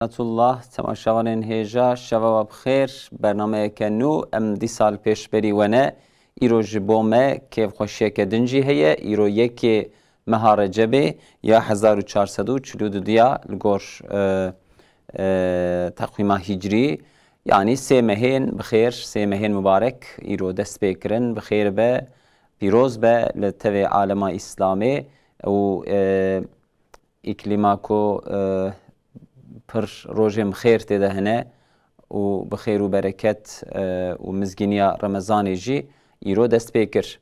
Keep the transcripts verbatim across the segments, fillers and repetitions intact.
Rahmetullah, temaşevanên hêja, şeva we bi xêr. Bernameyeke nû em dîsa li pêşberî we ne. Îro ji bo me kêfxweşiyeke din jî heye. Îro yekê meha Recebê ya hezar û çar sed û çil û du ya li gor, e, e, teqwîma hîcrî. Yanî sê mehên bi xêr, sê mehên mubarek îro dest pê kirin. Bi xêr be, pîroz be li tevê alema Îslamê û, e, îklîma ku, e, pir rojên bi xêr tê de hene û bi xêr û bereket, e, û mizgîniya Remezanê jî îro dest pê kir.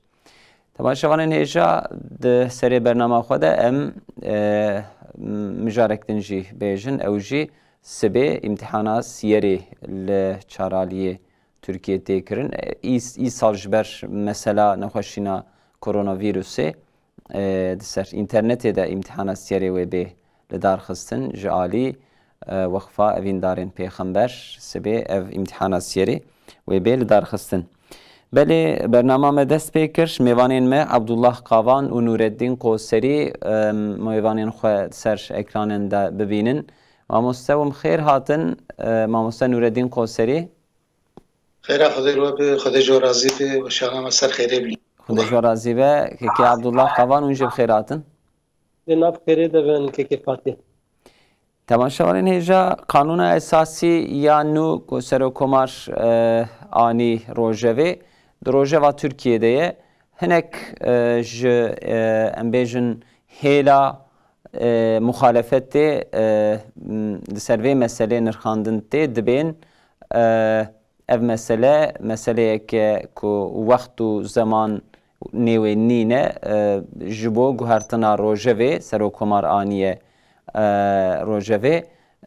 Temaşevanên hêja, di serê bernama xwe de em, e, mijarek din jî bêjin, ew jî sibê îmtihana siyerê li çaraliyê Tirkiyê tê kirin. E, îs-, îsal ji ber mesela nexweşîna koronavîrusê, e, di ser înternetê de îmtihana siyerê wê bê lidarxistin. Ji alî, e, Weqfa Evîndarên Pêxember sibê ev îmtihana siyerê wê bê lidarxistin. Belê, bernama me dest pê kir. Mêvanên me Abdullah Kavan û Nureddin Koserî, e, mêvanên xwe ser ekranên de bibînin. Mamoste, hûn bi xêr hatin, e, mamoste Nureddin Koserî. Xêra Xwedê li we be, Xwedê ji we razî be, weşana me ser xêrê bî. Xwedê ji we razî be. Kekê Abdullah Kavan, hûn jî bi xêr hatin. Lê nav xêrê de bin, kekê Fatih. Temaşevanên hêja, Qanûna Esasî ya nû ku Serokomar, e, anî rojevê, di rojeva Tirkiyê de ye. Hinek, e, ji, e, em bêjin hêla, e, muxalefetê, e, m, li ser vê meselê nirxandin tê, dibên, e, ev mesele, meseleyeke ku wext û zeman nê wê nîne, e, ji bo guhertina rojevê, Serokkomar aniye, e, rojevê,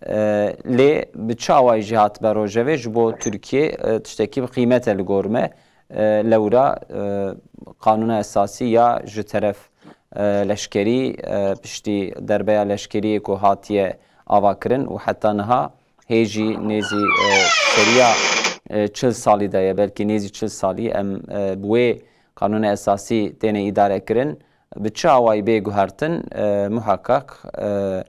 e, lê bi çi awayî jî hatibe rojevê, ji bo Tirkiyê, e, tiştekî bi qîmet e li gor me. E, lewra, e, Qanûna Esasî ya ji teref, e, leşkerî, e, piştî derbeya leşkeriyê ku hatiye avakirin û heta niha hê jî nêzî, e, seriya, e, çil salî de ye, belkî nêzî çil salî em, e, bi wê Qanûna Esasî têne îdare kirin. Bi çi awayî bê guhertin, e, muheqeq, e,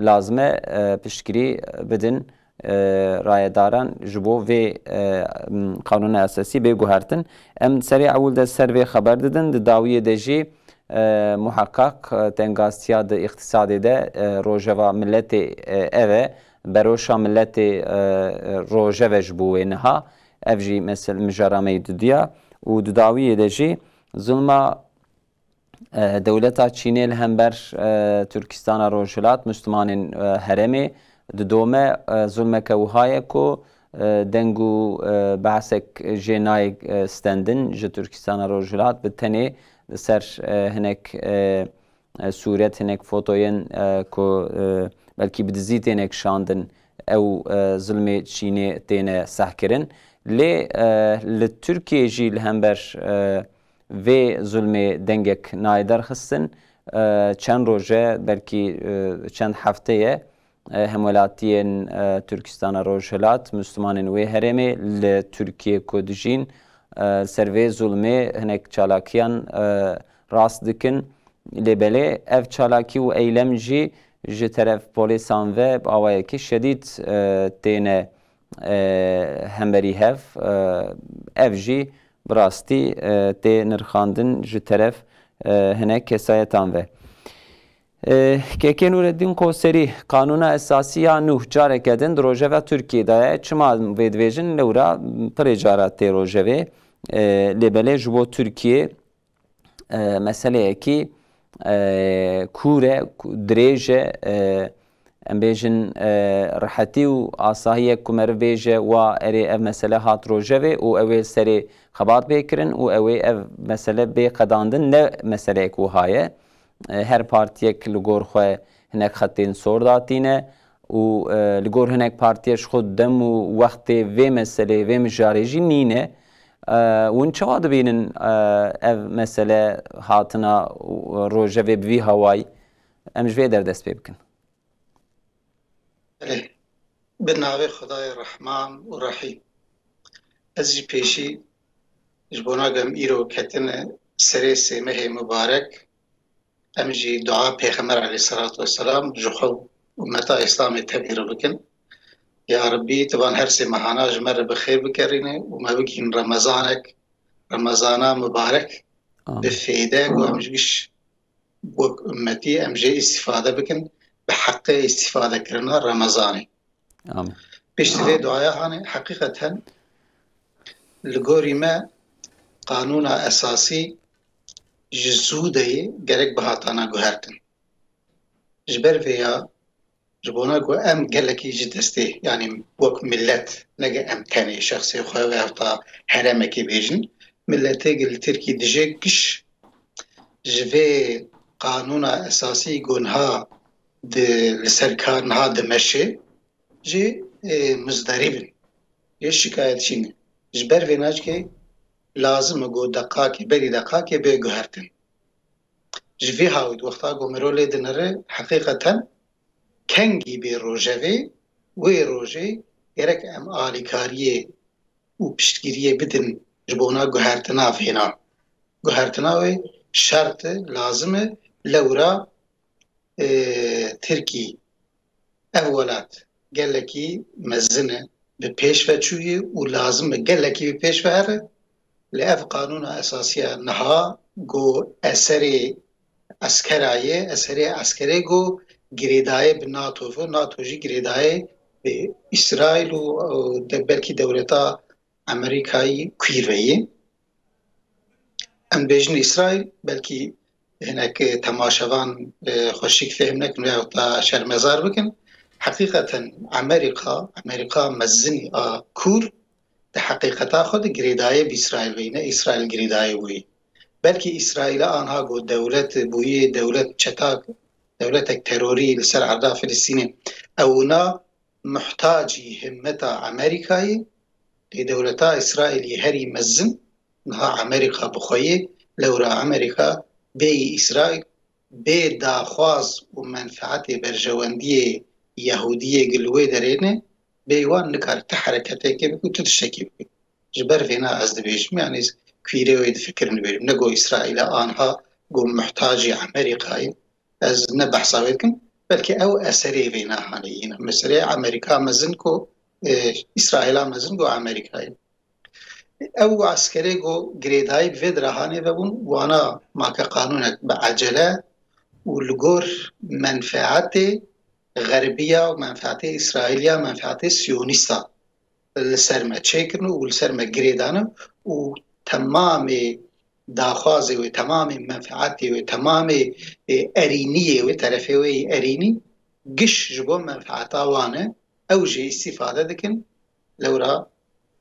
lazim e, e, piştgirî bidin, e, rayedaran ji bo vê, e, m, Qanûna Esasî bê guhertin. Em serê ewil de ser vê xeber didin, di dawiyê de jî, e, muheqeq, e, tengastiya di îqtisadê de, e, rojeva miletê, e, ev e, beroşa miletê, e, e, rojeve ji bo wê niha. Ev jî mesel mijara me yê dudiya û di dawiyê de jî zulma, e, dewleta Çînê li hember, e, Tirkistana Rojhilat, Muslimanên, e, herêmê didome, e, zulmeke wiha ye ku, e, deng û, e, behsek jê nayê, e, stendin ji Tirkistana Rojhilat, bi tenê li ser, e, hinek, e, e, sûret, hinek fotoyên, e, ku, e, belkî bi dizî têne kişandin, ew, e, zilmê Çînê têne sehkirin. Lê, e, li Tirkiyê jî li hember, e, vê zulmê dengek nayê derxistin. E, çend roj e, belkî, e, çend hefte ye, e, hemwelatiyên, e, Tirkistana Rojhilat, Muslimanên wê herêmê li Tirkiyê ku dijîn, e, ser vê zulmê hinek çalakiyan, e, rast dikin. Lê belê ev çalakî û eylem jî ji teref polîsan ve bi awayekî şedîd, e, têne, e, hemberî hev. E, ev jî bi rastî, e, tê nirxandin ji teref, e, hinek kesayetan ve. E, Kekê Nûreddîn Koserî, Qanûna Esasî ya nûh careke din di rojeva Tirkiyê de ye. Çima vê dibêjin? Lewra pirê cara tê rojevê. E, lê belê ji bo Tirkiyê, e, meseleyekî, e, kûr e, ku-, dirêj e, e, em bêjin, e, rihetî û asahiyek ku meriv bêje, wa erê ev mesele hat rojevê û ew ê serê xebat bê kirin û ew ê ev mesele bê qedandin, ne meseleyek wiha ye. E, her partiyek li gor xwe hinek xetên sor datîne û, e, li gor hinek partiye ji xwe dem û wextê vê meseleyê, vê mijarê jî nîne. E, hûn çawa dibînin, e, ev mesele hatina rojevê bi vî hawayî? Em ji vê der dest pê bikin. Belê. Bi navê Xwedayê Rehman û Rehîm. Ez jî pêşî ji bona ku em îro ketine serê sê mehê mubarek, em jî dua Pêxember aleyhisselatu vesselam ji xwe û ummeta Îslamê tevî re bikin. Ya Rebî, tu van her sê mehana ji me re bi xêr bikerîne û me bikîn Remezanek, Remezana mibarek, Amin. bi fêde ku em ji giş wek ummetî em jê îstîfade bikin, bi heqê îstîfadekirina Remezanê. Amin. Piştî vê duaya hanê, heqîqeten li gorî me qanûna esasî ji zû de yê gerek bihatana guhertin. Ji ber vê ya, ji bona ku em gelekî ji destê, yanî wek millet, neke em tenê şexsê xwe ve heta heremekê bêjin, milletê li Tirkî dijê giş ji vê qanûna esasî ku niha di, li ser kar niha dimeşê, jî, e, muzdarî bin. Yê şikayetçî ne. Ji ber vê nacikê lazim e ku deqakê, berî deqakê bê guhertin. Ji vê hawî wexta ku mero lê dinere, heqîqeten kengî bê rojevê, wê rojê gerek em alîkariyê û piştgiriyê bidin ji bona guhertina vêna. Guhertina wê şert e, lazim e, lewra, e, Tirkî, ev welat gelekî mezin e, bi pêş ve çûyî û lazim e gelekî bi pêş ve here. Lê ev qanûna esasiya niha ku eserê eskera ye, eserê eskerê ku girêdayê bi NATO ve, NATO jî girêdayê bi Îsraîl û, û de, belkî dewleta Amerîkayî kuîr ve yê. Em bêjin Îsraîl, belkî hinek temaşevan, e, xweşik fêhm nekin veya ta şermezar bikin. Heqîqeten Amerîka, Amerîka mezinî a kûr di heqîqeta xwe de girêdayê bi Îsraîl ve, ne Îsraîl girêdayê bûyî. Belkî Îsraîla anha ku dewlet bûyî, dewlet çetak, dewletek terorî li ser erda Filistînê, ewna muhtacî himmeta Amerîkayê, lê dewleta Îsraîlî herî mezin niha Amerîka bi xwe ye, lewra Amerîka bêyî Îsraîl, bê daxwaz û menfeetê berjewendiyê Yehûdiyê ku li wê derê ne, bê wan nikare ti hereketeke bike û ti tiştekî bike. Ji ber vêna ez dibêjim, yanî kuîrê wê difikirin dibêjim. Ne ku Îsraîla anha ku muhtacî Amerîkayê, ez ne behsa wê dikim, belkî ew eserê vê nahanê yî ne. Meselê Amerîka mezin ku, e, Îsraîla mezin ku Amerîkayê. Ew eskerê ku girêdayî bi vê dirahanê vebûn, wana make qanûnek bi ecele û li gor menfeetê Xerbiya û menfeetê Îsraîliya, menfeetê Siyonîsta li ser me çêkirin û li ser me girêdane û temamê daxwazê wê, temamê menfeetê wê, temamê, e, erîniyê wê, terefê wê yê erînî giş ji bo menfeeta wan e. Ew jê îstîfade dikin. Lewra,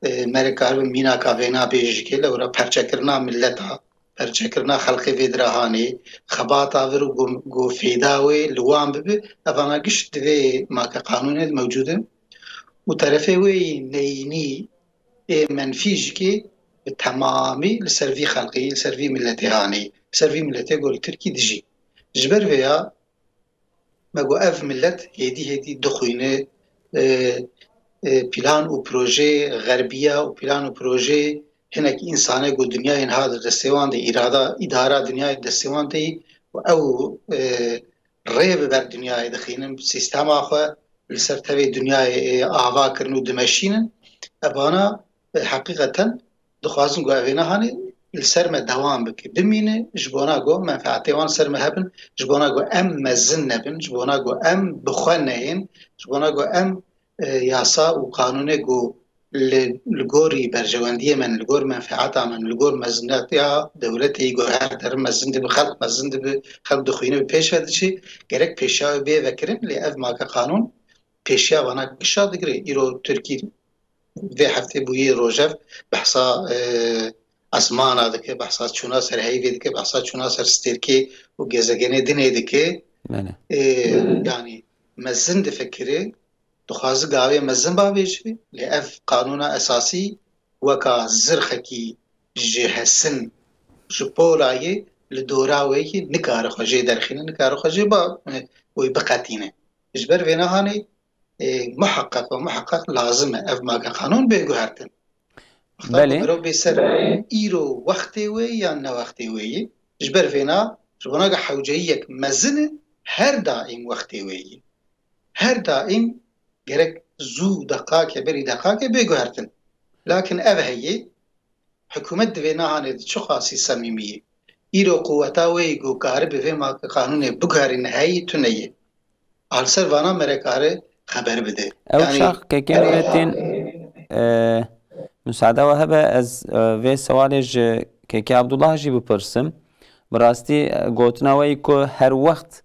e, me re karibin mînaka vêna bêjikê, lewra perçekirina milleta, perçekirina xelkê vê dirahanê, xebata vir û go-, go fêda wê li wan bibe, evana giş di vê make qanûnê de mewcûd in. Û terefê wê yî neyînî ê menfî jikê bi temamî li ser vî xelkê, li ser vî milletê hanê, li ser vî milletê ku li Tirkî dijî. Ji ber vê ya me got ev millet hêdî hêdî dixwîne, e, e, plan û projeyê xerbiya û plan û projeyê hinek însanê ku dinyayê niha di destê wan de, îrada, îdara dinyayê di destê wan de yî û ew, e, rê bi ber dinyayê dixînin, sîstema xwe li ser tevê dinyayê, e, ava kirin û dimeşînin. Evana, e, heqîqeten dixwazin ku evê nehanê li ser me dewam bike, bimîne, ji bona ku menfeetê wan ser me hebin, ji bona ku em mezin nebin, ji bona ku em bi xwe neyên, ji bona ku em, e, yasa û qanûnê ku li, li gorî berjewendiyê me, li gor menfeeta me, li gor meziniyetiya dewletê ku her derin mezin dibe, xelk mezin dibe, xelk dixwîne bi pêş ve diçe, gerek pêşiya wê bê vekirin, lê ev make qanûn pêşiya vana gişa digire. Îro Tirkî vê heftê bûyî rojev behsa, e, esmana dike, behsa çûna ser heyvê dike, behsa çûna ser stêrkê û gezegenê dinê dike. Belê. E, yanî mezin difikire, dixwaze gavê mezin bavêje, lê ev qanûna esasî weka zirxekî ji hesin, ji polayê li dora wê yî nikare xwe jê derxîne, nikare xwe jê ba, e, wê biqetîne. Ji ber vê nehanê, e, muheqeq ve muheqeq lazim e ev make qanûn bê guhertin. Wexta ku Belê. mero bê ser îro wextê wê yan ne wextê wê yî, ji ber vêna ji bona ku hewceyiyek mezin e, her daîm wextê wê yî. Her daîm gerek zû deqake berî deqake bê guhertin. Lakin ev heye, hikûmet divê nahanê di çiqasî samîmî ye. Îro quweta wê yî ku karibe vê ma-, qanûnê biguherîne heyî tune ye. A li ser vana me re kare xeber bide. Ew çax kekê Nurettin, e, musaade we hebe ez, e, vê sewalê ji kekê Abdullah jî bipirsim. Bi rastî, e, gotina we yî ku her wext,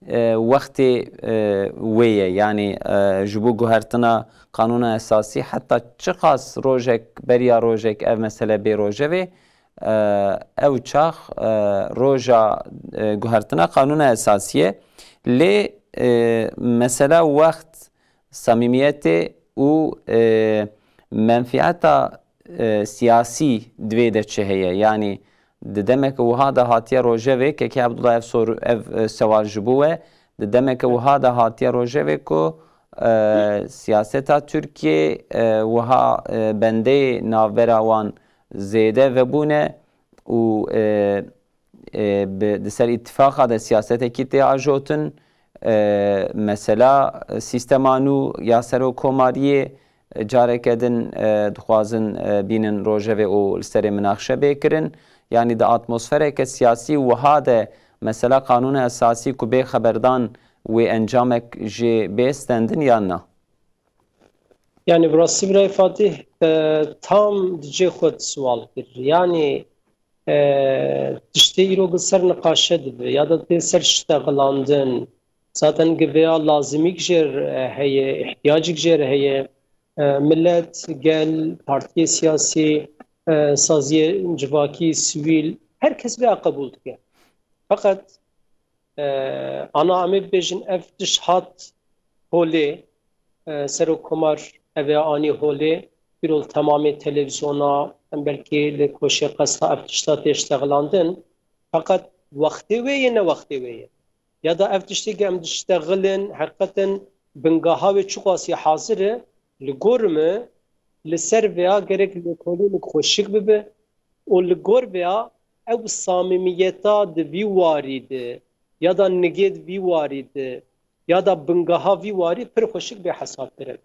e, wextê, e, wê ye. Yanî, e, ji bo guhertina qanûna esasî heta çiqas rojek beriya rojek ev mesele bê rojevê, e, ew çax, e, roja, e, guhertina qanûna esasî ye. Lê, e, mesela wext, samîmiyetê û, e, menfîeta, e, siyasî di vê de çi heye? Yanî di demeke wiha de hatiye rojevê, kekê Abdullah ev sor-, ev, e, sewal ji bo we, di demeke wiha de hatiye rojevê ku, e, siyaseta Tirkiyê, e, wiha, e, bendeyê navbera wan zêde vebûne û, e, e, bi, di ser îtifaqa de siyasetekî tê ajotin. E, mesela sîstema nû ya serokkomariyê, e, careke din, e, dixwazin, e, bînin rojevê û li serê minaxşe bê kirin. Yanî di atmosfereke siyasî wiha de mesela qanûna esasî ku bê xeberdan wê encamek jê bê stendin yan na? Yani bi rastî birayê Fatih, e, tam di cê xwe siwal kir. Yani, e, tiştê îro bi ser niqaşe dibe ya da tê ser ştexilandin. Zaten gi vêya lazimîk jê re heye, ihtiyacîk jê re heye. E, millet, gel, partiyê siyasî, e, saziyê civakî, sivîl, her kes vêya qebûl dike. Feqet, e, ana em ê bibêjin ev tişt hat holê, e, Serokkomar ev ê anî holê, îro li temamê televîzyona, em belkî li koşê qesta ev tişta tê ştexilandin. Feqet wextê wê yê ne wextê wê ye. Ya da ev tiştê ku em diştexilin, heqetin bingeha wê çiqasî hazir e, li gor min li ser vêya gerek lêkolînik xweşik bibe û li gor vêya ew samîmiyeta di vî warî de ya da nigê di vî warî de ya da bingeha vî warî pir xweşik bê hesabkirin.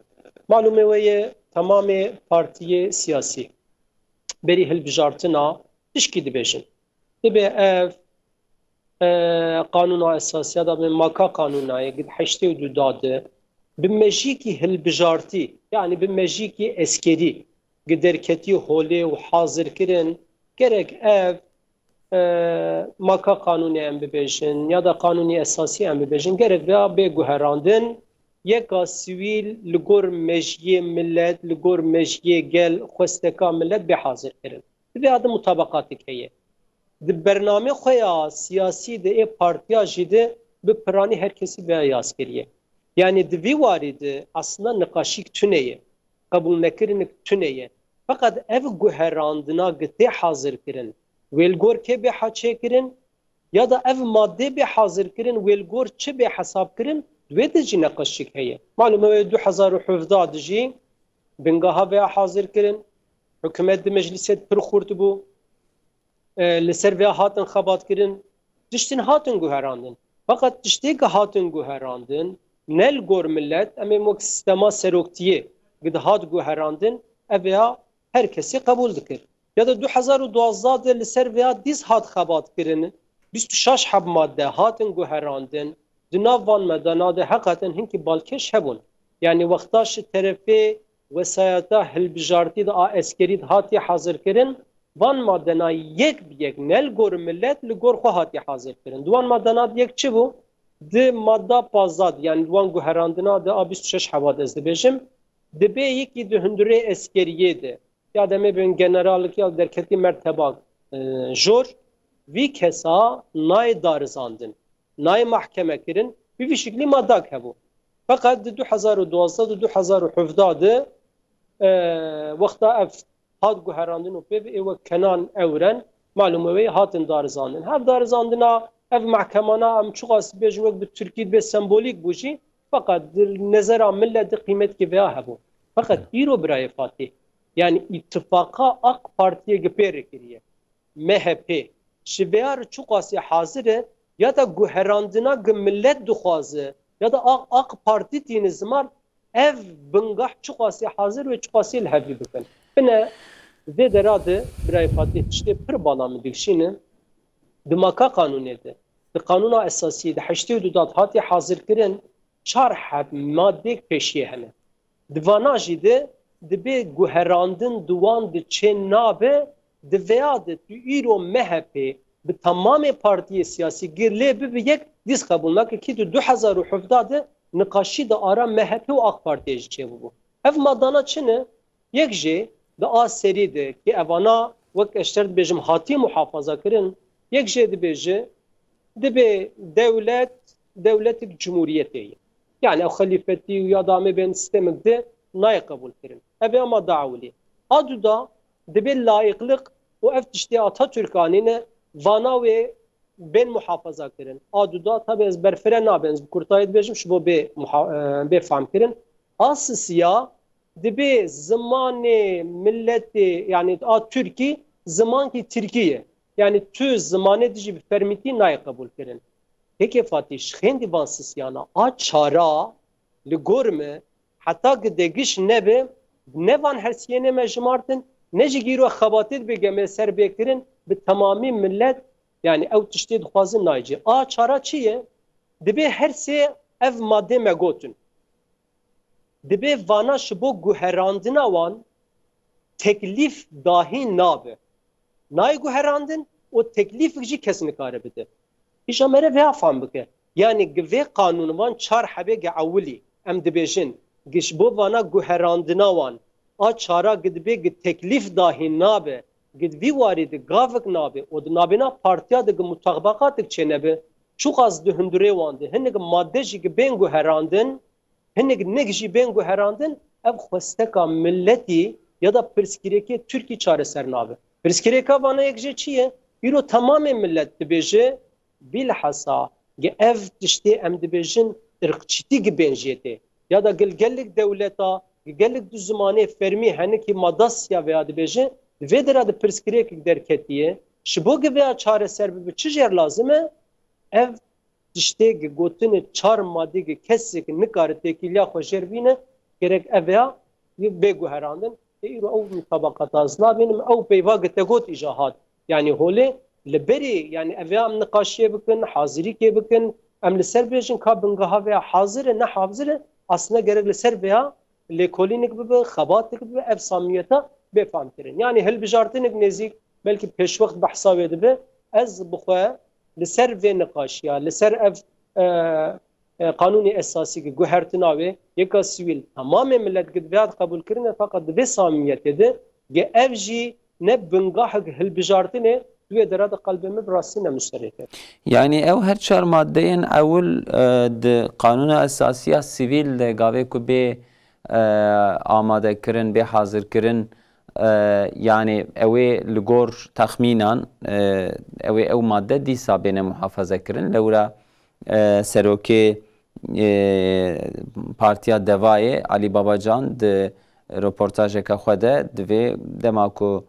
Malûmê we ye, temamê partiyê siyasî berî hilbijartina tişkî dibêjin. Dibe ev, e, qanûna esasî ya da bi maka qanûnayê gi di heştê û du da de bi mejîkî hilbijartî, yanî bi mejîkî eskerî gi derketî holê û hazir kirin, gerek ev, e, maka qanûnê em bibêjin ya da qanûnî esasî em bibêjin, gerek vêya bê guherandin, yeka sivîl li gor mejiyê millet, li gor mejiyê gel, xwesteka millet bê hazir kirin. Di vê de mutabaqatek heye. Di bernamê xwe ya siyasî de ê partiya jî de bi piranî her kesî vêya yaz kiriye. Yanî di vî warî de aslında niqaşîk tune ye, qebûlnekirinek tune ye. Feqet ev guherandina gi tê hazir kirin, wê li gor kê bê ha çêkirin, ya da ev madde bê hazir kirin, wê li gor çi bê hesab kirin, di wê de jî neqeşik heye. Malûm e, du hezar û hevdeh de jî bingeha vêya hazir kirin, hikûmet di meclisê de pir xurt bû, e, li ser vêya hatin xebat kirin, tiştin hatin guherandin. Feqet tiştê ku hatin guherandin, ne li gor millet, em ê wek sîstema seroktiyê ku dihat guherandin, ev ya her kesî qebûl dikir. Ya da du hezar û duwazdeh de li ser vêya dîs hat xebat kirin, bîst û şeş heb madde hatin guherandin, di nav van madena de heqeten hinkî balkêş hebûn. Yanî wexta ji terefê wesayeta hilbijartî de a eskerî de hatiye hazirkirin, van madena yek bi yek ne li gor millet, li gor xwe hatiye hazirkirin. Di wan madena de yek çi bû? Di madda pazdeh de, yanî di wan guherandina de a bîst û şeş heba de ez dibêjim, dibê yekî di hundirê eskeriyê de, ya demê bin generalik ya derketî merteba, e, jor, vî kesa nayê darizandin, nayê mahkeme kirin, bi vî şiklî madak hebû. Feqet di du hezar û duwazdeh, di du hezar û hevdeh de, e, wexta ev hat guherandin û pê bi ê wek Kenan Ewren, malûm e wê hatin darizandin. Hev darizandina, ev mahkemana em çiqas bêjin wek bi Tirkî bê sembolîk bû jî, feqet di nezera millet de qîmetkî vêya hebû. Feqet îro birayê Fatîh, yanî îtifaqa AK Partiyê gi pê re kiriye. M H P ji vêya re çiqasî hazir e ya da guherandina gi millet dixwaze ya da A-, AK Partî tîne ziman, Ev bingah çiqasî hazir wê çiqasî li hevî bikin. Bine vê dera de birayê Fatîh tiştê pir bala min dikişîne. Di maka qanûnê de, di qanûna esasî de heştê û du dat hatiye hazirkirin, çar heb madeyek pêşiyê hene. Di vana jî de dibê guherandin di wan de çê nabe, di vêya de tu îro M H P bi temamê partiyê siyasî gir lê bibe yek, dîs qebûl nake kî tu du hezar û hevdeh de niqaşî de ara M H P û AK Partiyê jî çêbûbû. Ev madana çi ne? Yek jê di a serî de kî evana wek ez şer dibêjim hatî muhafaza kirin, yek jê dibêje dibê dewlet, dewletek cumhuriyetê ye. Yani ew xelîfetî û ya da em ê bên sîstemik de nayê qebûl kirin. Ev ê ama da ewilî. A du da dibê layiqlik û ev tiştê Atatürk anîne vana wê bên muhafaza kirin. A du da tabi ez berfire nabin, ez bi kurtayî dibêjim, ji bo bê muha-, e, bê fehm kirin. A sisiya dibê zimanê milletê, yani a Tirkî, zimankî Tirkî ye. Yani tu zimanê dijî bi fermîtî nayê qebûl kirin. Pêkê Fatî, ji xêndî van sisiyana a çara li gor me heta gide giş nebe, ne van hersiyênê me jimartin, ne jî gîro xebatê dibe gemê ser bê kirin, bi temamî millet, yani ew tiştê dixwazin nayê cê. A çara çi ye? Dibê her sê ev madê me gotin. Dibê vana ji bo guherandina wan teklîf dahî nabe. Nayê guherandin û teklîfek jî kes nikare bide. Îja mere vêya fam bike. Yanî gi vê qanûn van çar hebê gi ewilî em dibêjin, gi ji bo vana guherandina wan a çara gi dibê gi teklîf dahî nabe, gi di vî warî de gavik nabe û di nabêna partiya de gi mutaxbaqatik çênebe, çiqas di hundirê wan de hinek madde jî gi bên guherandin, hinek nik jî bên guherandin, ev xwesteka milletî ya da pirsgirêkê Tirkî çareser nabe. Pirsgirêka vana yek jê çi ye? Îro temamê millet dibêje, bîlhesa gi ev tiştê em dibêjin irqçîtî gi bên jê tê. Ya da gil gelek dewleta, gi gelek du zimanê fermî henikî madasiya veya dibêje, di vê dera de pirsgirêkek derketiye. Ji bo gi veya çareser bibe çi jêr lazim e? Ev tiştê gi gotinê çar madê gi kesek nikare têkiliya xwe jêr bîne, gerek ev ya bê guherandin. Ê îro ew mutabaqata ez nabînim, ew peyva gi te got îja hat. Yani holê li berî, yani ev ya em niqaşiyê bikin, hazirîkê bikin, em li ser bêjin ka bingeha veya hazir e, ne hazir e, aslında gerek li ser veya lêkolînik bibe, xebatik bibe, ev samiyeta bê fam kirin. Yani hilbijartinek nêzîk, belkî pêşwext behsa wê dibe, ez bi xwe li ser vê niqaşiya, li ser ev, e, e, qanûnê esasî ki guhertina wê, yeka sivîl, temamê millet ki divê hat qebûl kirine, feqet di vê samiyetê de, ge ev jî ne bingahek hilbijartinê, di wê dera de qelbê min bi rastî ne musterêt e. Yanî ew her çar maddeyên ewil, e, di qanûna esasiya sivîl de gavê ku bê, e, amade kirin, bê hazir kirin, e, yanî ew ê li gor texmînan, e, ew ê ew madde dîsa bêne muhafaze kirin. Lewra, e, serokê, e, Partiya Devayê Alî Babacan di reportajeke xwe de divê dema ku,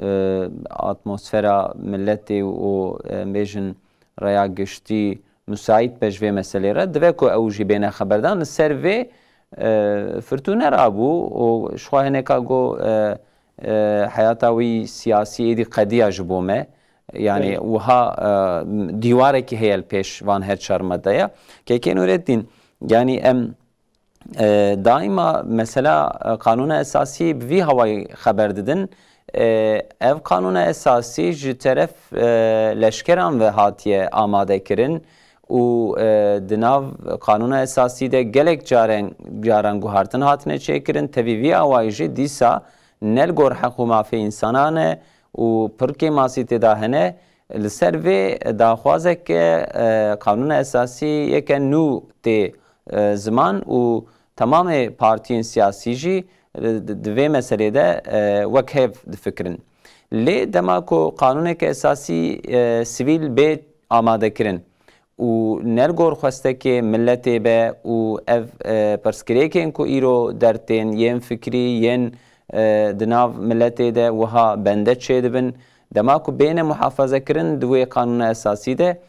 e, atmosfera miletê û, e, em bêjin raya giştî musaît be ji vê meselê re, divê ku ew jî bêne xeberdan. Li ser vê, e, firtûne rabû û ji xwe hineka got, e, e, heyata wî siyasî êdî qediya ji bo me. Yani, belê, wiha, e, dîwarekî heye li pêş van her çar madeya. Kekê Nûreddîn, yani em, e, daîma mesela, e, Qanûna Esasî bi vî hawayî xeber didin. E, ev Qanûna Esasî ji teref, e, leşkeran ve hatiye amade kirin û, e, di nav Qanûna Esasî de gelek caren, caran guhartin hatine çêkirin. Tevî vî awayî jî dîsa ne li gor heq û mafê însanan e û pir kêmasî tê de hene. Li ser vê daxwazeke, e, Qanûna Esasî yeke nû tê, e, ziman û temamê partiyên siyasî jî, e, di, di vê meselê de, e, wek hev difikirin. Lê dema ku qanûneke esasî, e, sivîl bê amadekirin û ne li gor xwestekê miletê be û ev, e, pirsgirêkên ku îro dertên yên fikrî, yên, e, di nav miletê de wiha bende çêdibin, dema ku bêne muhafazekirin di wê qanûna esasî de,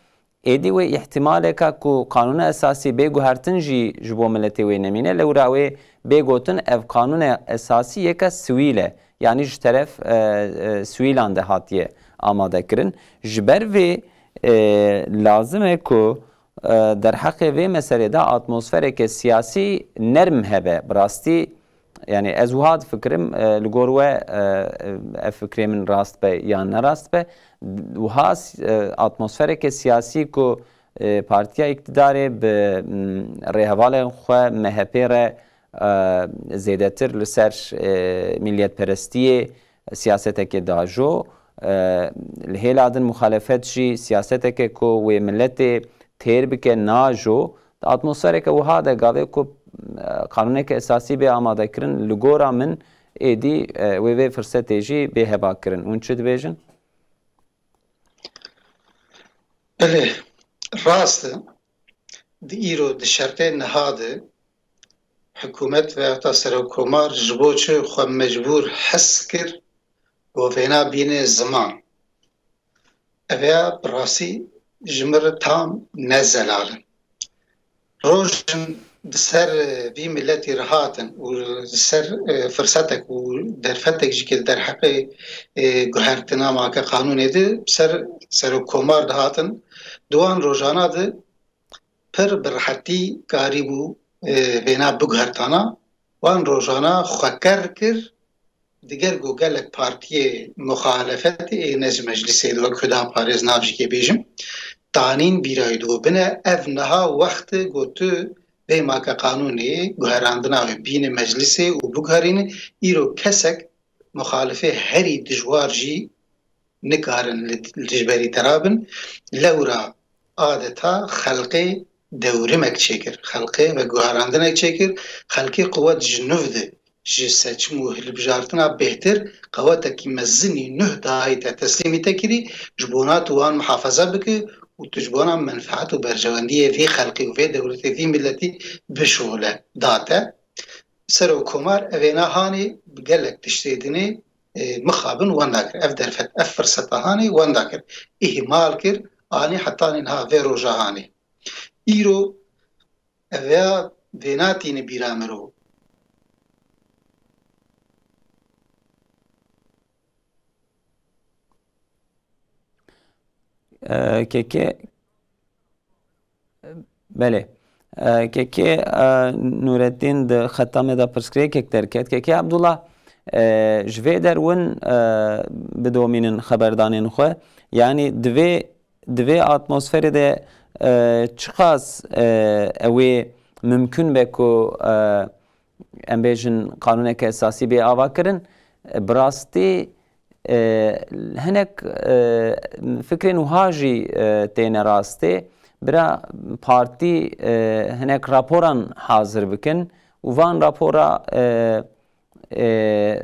Êdî wê îhtimaleke ku qanûna esasî bê guhertin jî ji bo miletê wê nemîne, lewra wê bê gotin ev qanûna esasî yeke sivîl e, yanî ji teref, e, e, sivîlan de hatiye amade kirin. Ji ber vê, e, lazim e ku, e, derheqê vê meselê de atmosfereke siyasî nerm hebe. Bi rastî, yanî ez wiha difikirim, e, li gor we, e, ev fikrê min rast be yan ne rast be, wiha s-, e, atmosfereke siyasî ku, e, partiya îktidarê bi, m, rêhevalên xwe M H P re, e, zêdetir li ser, e, milliyetperestiyê siyaseteke dajo, e, li hêla din muxalefet jî siyaseteke ku wê miletê têr bike najo, di atmosfereke wiha de gavê ku, e, qanûneke esasî bê amadekirin, li gora min êdî, e, wê vê firsetê jî bê hebakirin. Hûn çi dibêjin? Belê, rast e. Di îro di şertê niha de hikûmet veyahûta serokkomar ji bo çi xwe mecbûr his kir ku vêna bîne ziman. Ev ya bi rastî ji min re tam ne zelal in. Rojin di ser vî miletî re hatin û li ser, e, firsetek û derfetek jî ke derheqê, e, guhertina maka qanûnê de bi ser serokkomar dihatin, di wan rojana de pir bi rehetî karîbû, e, vêna biguhertana. Wan rojana xwe ker kir, diger ku gelek partiyê muxalefetê ê ne ji meclisê de wek Huda Parêz nav jî kê bêjim, tanîn bîrayî dibû. Bine ev niha wext e ku tu bê maka qanûnê guherandina wê bîne meclisê û biguherîne, îro kesek muxalifê herî dijwar jî nikarin li, li dijberî te rabin. Lewra adeta xelqê dewrimek çêkir. Xelqê veguherandinek çêkir. Xelkê quwet ji nû de ji seçim û hilbijartina bêhtir qewetekî mezin î nû dayî te, teslîmî te kirî, ji bona tu wan muhafaza bike û tu ji bona menfaet û berjewendiyê vî xelkê û vê dewletê, vî miletî bişole date. Serokkomar evêna hanê bi gelek tiştê dinê, e, mixabin wenda kir. Ev derfet, ev firseta hanê wenda kir. Îhmal kir, anî hetanî niha vê roja hanê. Îro ev ya vêna tîne bîra mirov. E, keke, belê. E, keke, e, Nûreddîn di xeta me de pirsgirêkek derket. Keke Abdullah, e, ji vê derwin, e, bidomînin xeberdanên xwe. Yanî divê, divê atmosferê de, e, çiqas, e, ew ê mimkun be ku, e, em bêjin qanûneke esasî bê avakirin, e, bi rastî, e, hinek, e, fikrên wiha jî, e, têne rastê. Bira partî, e, hinek raporan hazir bikin û van rapora, e, e,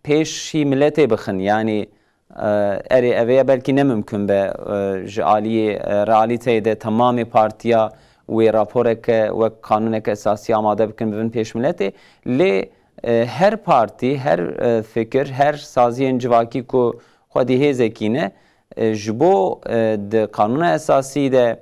pêşî miletê bixin. Yanî, e, erê, ev ê belkî ne mimkun be, e, ji aliyê, e, realîteyê de temamê partiya wê raporeke wek qanûneke esasî amade bikin, bibin pêş miletê. Lê, e, her partî, her, e, fikir, her saziyên civakî ku xwedî hêzekî ne, e, ji bo, e, di qanûna esasî de,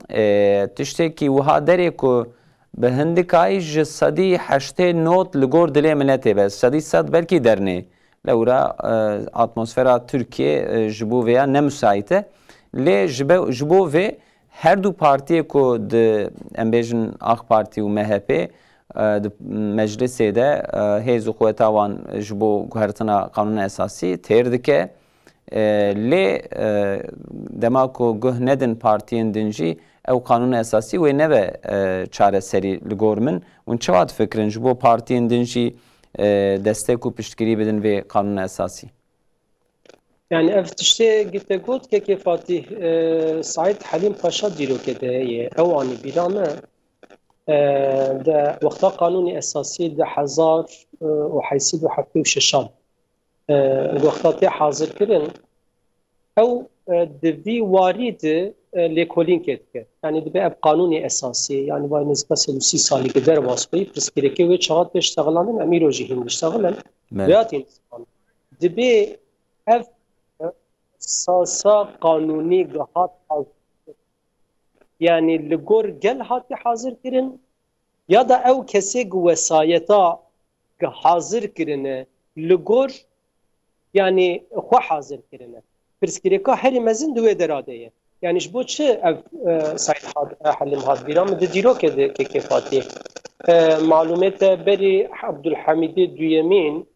e, tiştekî wiha derê ku bi hindikayî ji sedî heştê not li gor dilê miletê be, sedî sed belkî dernê. Lewra, e, atmosfera Tirkiyê, e, ji bo vêya ne müsait e. Lê ji be-, ji bo vê her du partiyê ku di, em bêjin, AK Partî û M H P, e, di meclisê de, e, hêz û quweta wan ji bo guhertina qanûna esasî têr dike. E, lê, e, dema ku guh nedin partiyên din jî, ew qanûna esasî wê nebe, e, çareserî li gor min. Hûn çawa difikirin, ji bo partiyên din jî, e, destek û piştgirî bidin vê qanûna esasî? Yani ev tiştê gite got kekê Fatîh, e, Saîd Helîm Paşa dîroke de ye. Ew anî bîra me, e, de wexta qanûnê esasî di hezar û heşt sed û heftê û şeşan, e, wexta tê hazir kirin, ew, e, di vî warî de, e, lêkolînkê dike. Yani dibe ev qanûnê esasî, yani vay nêzîka sed û sî salî ki derbas bûyî, pirsgirêkê wê çaxat tê ştexelandin, em îro jî hîn diştexilin. Belê. Vêya tîn ziman. Dibê ev sasa qanûnî gihat hazir Yanî li gor gel hatiye hazir kirin, ya da ew kesê ku wesayeta ku hazir kirine li gor, yanî xwe hazir kirine? Pirsgirêka herî mezin di wê dera de ye. Yanî ji bo çi ev, e, Seîd Had-, e, Helîm hat vîra min di dîrokê de kekê Fatî? E, malûmê te berî Abdulhamîdê Duyemîn,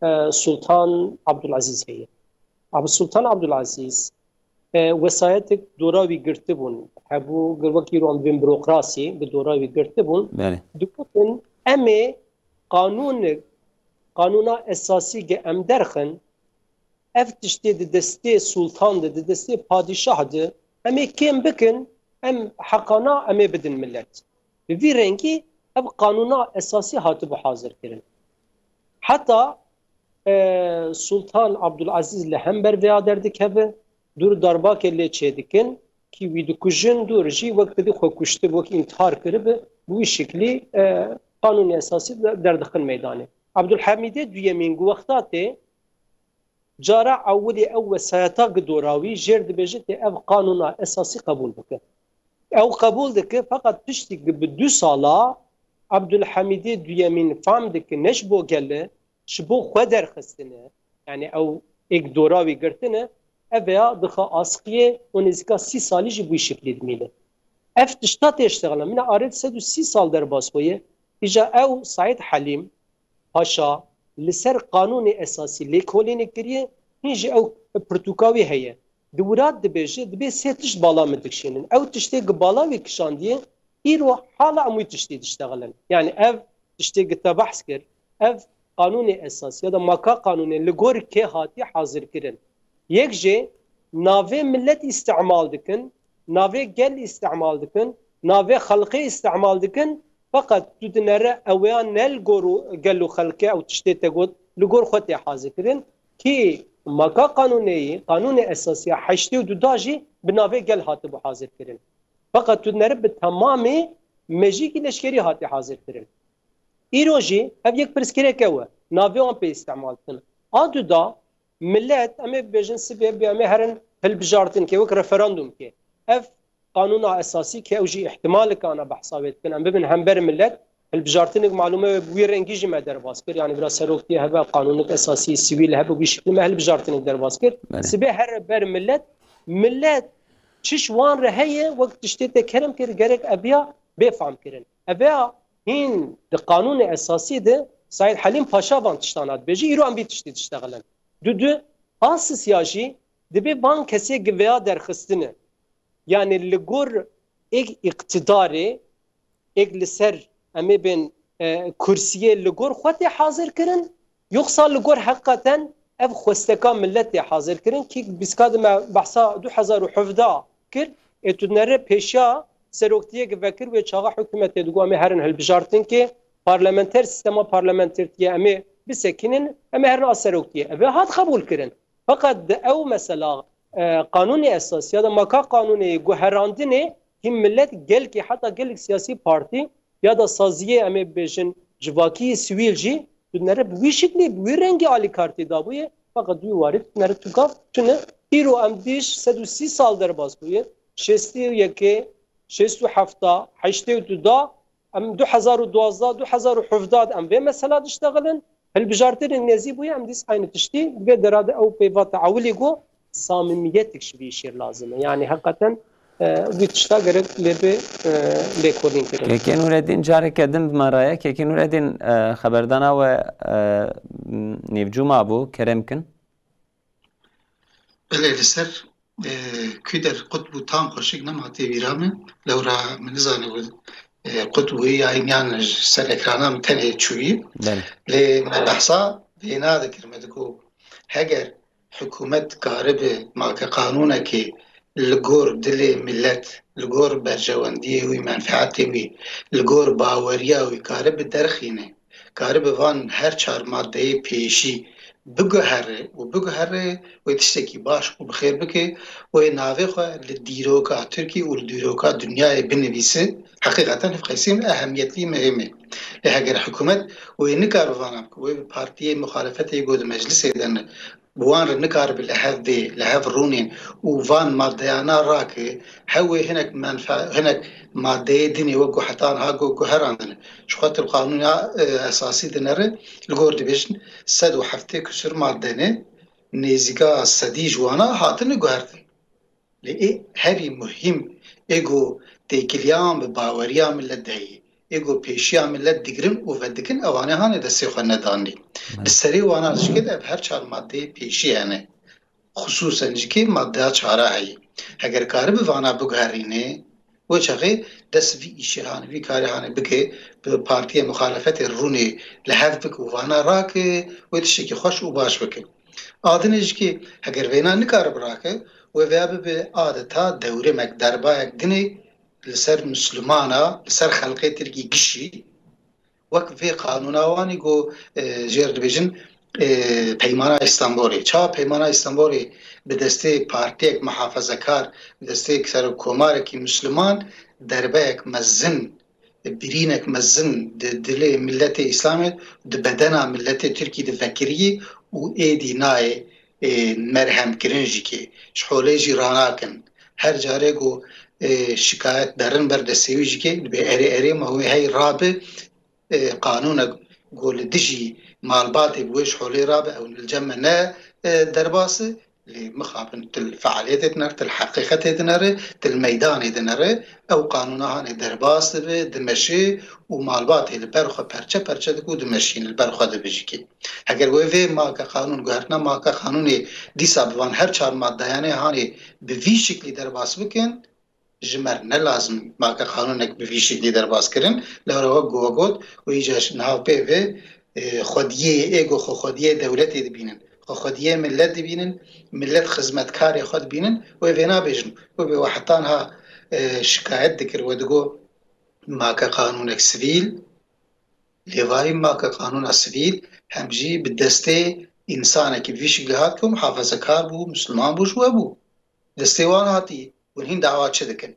e, Sultan Abdulazîz heye. Abi Sultan Abdulazîz, e, wesayetek dora wî girtibûn. Hebû, gir wekî ro em dibên burokrasî, bi dora wî girtibûn. Belê. Digotin, em ê qanûnik, qanûna esasî ge em derxin, ev tiştê di destê sultan de, di destê padîşah de, em ê kêm bikin, em heqana em ê bidin millet. Bi vî rengî ev qanûna esasî hatibû hazir kirin. Heta, e, Sultan Abdulazîz li hember vêya derdikeve, dûr darbakê lê çêdikin, kî wî dikujin, dûr jî wek dibî xwe kuştib, wek întihar kiribi, bi wî şiklî, e, qanûnê esasî de-, derdixin meydanê. Abdulhamîdê Duyemîn ku wexta tê, cara ewilî ew wesayeta gi dora wî jêr dibêje tê ev qanûna esasî qebûl bike. Ew qebûl dike, feqet piştî gi bi du sala Abdulhamîdê Duyemîn fam dike ne ji bo gele, ji bo xwe derxistine, yanî ew êk dora wî girtine, ev ya dixe asqiyê û nêzîka sî salî jî bi wî şiklî dimîne. Ev tişta tê ştexilin. Min arê sed û sî sal derbas bûye. Îja ew Saîd Helîm Paşa li ser qanûnê esasî lêkolînê kiriye, hîn jî ew pirtûka wî heye. Di wirat dibêje, dibê sê tişt bala min dikişînin. Ew tiştê gi bala wî kişandiye, îro hala em wî tiştî diştexilin. Yanî ev tiştê gi te behs kir, ev qanûnê esasî ya da maka qanûnê li gor kê hatiye hazir kirin. Yek jê navê millet îstimal dikin, navê gel îstimal dikin, navê xelqê îstimal dikin, feqet tu dinere eweya ne li gor û gel û xelkê ew tiştê te got, li gor xwe tê hazir kirin, kî maka qanûneyî, qanûnê esasî ya heştê û du da jî bi navê gel hatibû hazir kirin. Feqet tu dinere bi temamê mejîkî leşkerî hatî hazir kirin. Îro jî ev yek pirsgirêk ew e, navê wan pê îstimal dikin. A du da, millet, em ê bibêjin sibê, bê em ê herin hilbijartin ke wek referandum ke. Ev qanûna esasî ke ew jî îhtimalek ana behsa wê dikin. Em bibin hember millet, hilbijartinek malûm e bi wî rengî jî me derbas kir. Yanî vira seroktiye hebe, qanûnek esasî, sivîl hebe, wî şiklî me hilbijartinek derbas kir. Belê. Sibê here ber millet, millet çi ji wan re heye, wek tiştê te kerem kir, gerek eviya bê fam kirin. Eviya hîn di qanûnê esasî de Saîd Helîm Paşa van tiştana dibêje, îro em vî tiştî diştexilin. Du du, a sisiya jî dibê van kesê gi vêya derxistine. Yanî li gor êk îqtidarê, êk li ser, em ê bên, e, kursiyê li gor xwe tê hazir kirin, yoxsa li gor heqîqeten ev xwesteka millet tê hazir kirin, kî bîska di me behsa du hezar û hevdeh kir, ê tu nere pêşiya seroktiyê gi vekir wê çaxa hikûmetê digot, em ê herin hilbijartin kê parlamenter, sîstema parlamentertiyê em ê bisekînin, em ê herin a seroktiyê. Ev ê hat qebûl kirin. Feqet di ew mesela, e, qanûnê esasî ya da maka qanûnê guherandinê hîn millet gelkî, heta gelek siyasî partî ya da saziyê, em ê bibêjin, civakî sivîl jî, tu nere bi wî şiklî, bi wî rengî alîkartî dabûye, feqet wî warî tu nere tu gav tune. Îro em dîş sed û sî sal derbas bûye, şêstî û yekê, şêst û hefta, heştê û du da, em du hezar û duwazdeh, du hezar û hevdeh de em vê mesela diştexilin. Hilbijartinên nêzî bûye, em dîs aynî tiştî. Di vê dera de ew peyva te ewilî got, samimiyetek ji vî şêr lazim e. Yanî heqeten, e, vî tişta gerek lê bê, e, lêkolîn kirin. Kekê Nûreddîn, careke din bi me re ye. Kekê Nûreddîn, e, xeberdana we, e, nêvcû mabû, kerem kin. Belê, li ser, e, kû der qut bû, tam xweşik nema tê bîra min. Lewra min nizane û, e, qut bûyî ya înyan ji ser ekrana min tenê çûyî. Belê. Lê me behsa vêna dikir, me digot, heger hikûmet karibe make qanûnekê li gor dilê millet, li gor berjewendiyê wî, menfeetê wî, li gor baweriya wî karibe derxîne, karibe van her çar maddeyê pêşî biguhere û biguhere wê tiştekî baş û bi xêr bike, wê navê xwe li dîroka Tirkî û li dîroka dinyayê binivîse, heqîqeten hevqeysîn ehemiyetî muhîm e. Lê heger hikûmet wê nikaribe vana bike, wê bi partiyê muxalefetê ku di meclisê de ne, bi wan re nikaribe li hev bê, li hev rûnên û van maddeyana rake, hew wê hinek menfe-, hinek maddeyê dinê wek ku heta niha ku guherandine. Ji xwe tu li qanûna, e, esasî dinere, li gor dibêjin sed û heftê kusur madde ne, nêzîka sedî ji wana hatine guhertin. Lê ê herî muhîm, ê ku têkiliyan bi baweriya millet de heye, ê ku pêşiya millet digirin û vedikin, ewanê hanê destê xwe nedanî. Belê. Bi serê wana jikê de ev her çar maddeyê pêşî hene. Xisûsen jikê maddeya çara heye. Heger karibe vana biguherîne, wê çaxê dest vî îşê hanê, vî karê hanê bike, bi partiya muxalefetê rûnê li hev bike û vana rake, wê tiştekî xweş û baş bike. A dinê jikê heger vêna nikaribe rake, wê veya bibe adeta dewrimek, derbayek dinê li ser Mislimana, li ser xelqê Tirkî gişî, wek vê qanûna wanî ku, e, jêr dibêjin, e, Peymana Îstanbulê. Çawa Peymana Îstanbulê bi destê partiyek muhafazekar, bi destê serokkomarekî Misliman derbeyek mezin, birînek mezin di dilê miletê Îslamê, di bedena miletê Tirkî de vekiriyê û êdî nayê, e, merhemkirin jî kê. Ji holê jî ranakin. Her carê ku, e, şikayet derin ber destê wî jî kê, dibê erê erê ma wê hey rabe, e, qanûnek ku li dijî malbatê bi wê ji holê rabe, ew li cem me ne, e, derbas e, lê mixabin tu li fealiyetê dinere, tu li heqîqetê dinere, tu li meydanê dinere, ew qanûna hanê derbas dibe, dimeşe û malbatê li ber xwe perçe perçe dike û dimeşîne, li ber xwe dibe jî kê. Heger wê vê make qanûn guhertina make qanûnê dîsa bi van her çar maddeyanê hanê bi vî şiklî derbas bikin, ji me re ne lazim make qanûnek bi vî şiklî derbas kirin. Lewre wek ku we got, wê îca ji niha pê ve, e, xwediyê ê ku xwe xwediyê dewletê dibînin, xwe xwediyê millet dibînin, millet xizmetkarê xwe dibînin, wê vê nabêjin. Wê bê we heta niha, e, şikayet dikir, we digot make qanûnek sivîl, lê vayî make qanûna sivîl hem jî bi destê însanekî bi vî şiklî hat ku muhafazekar bû, misliman bû, ji we bû. Destê wan hatî, hûn hîn dawa çi dikin?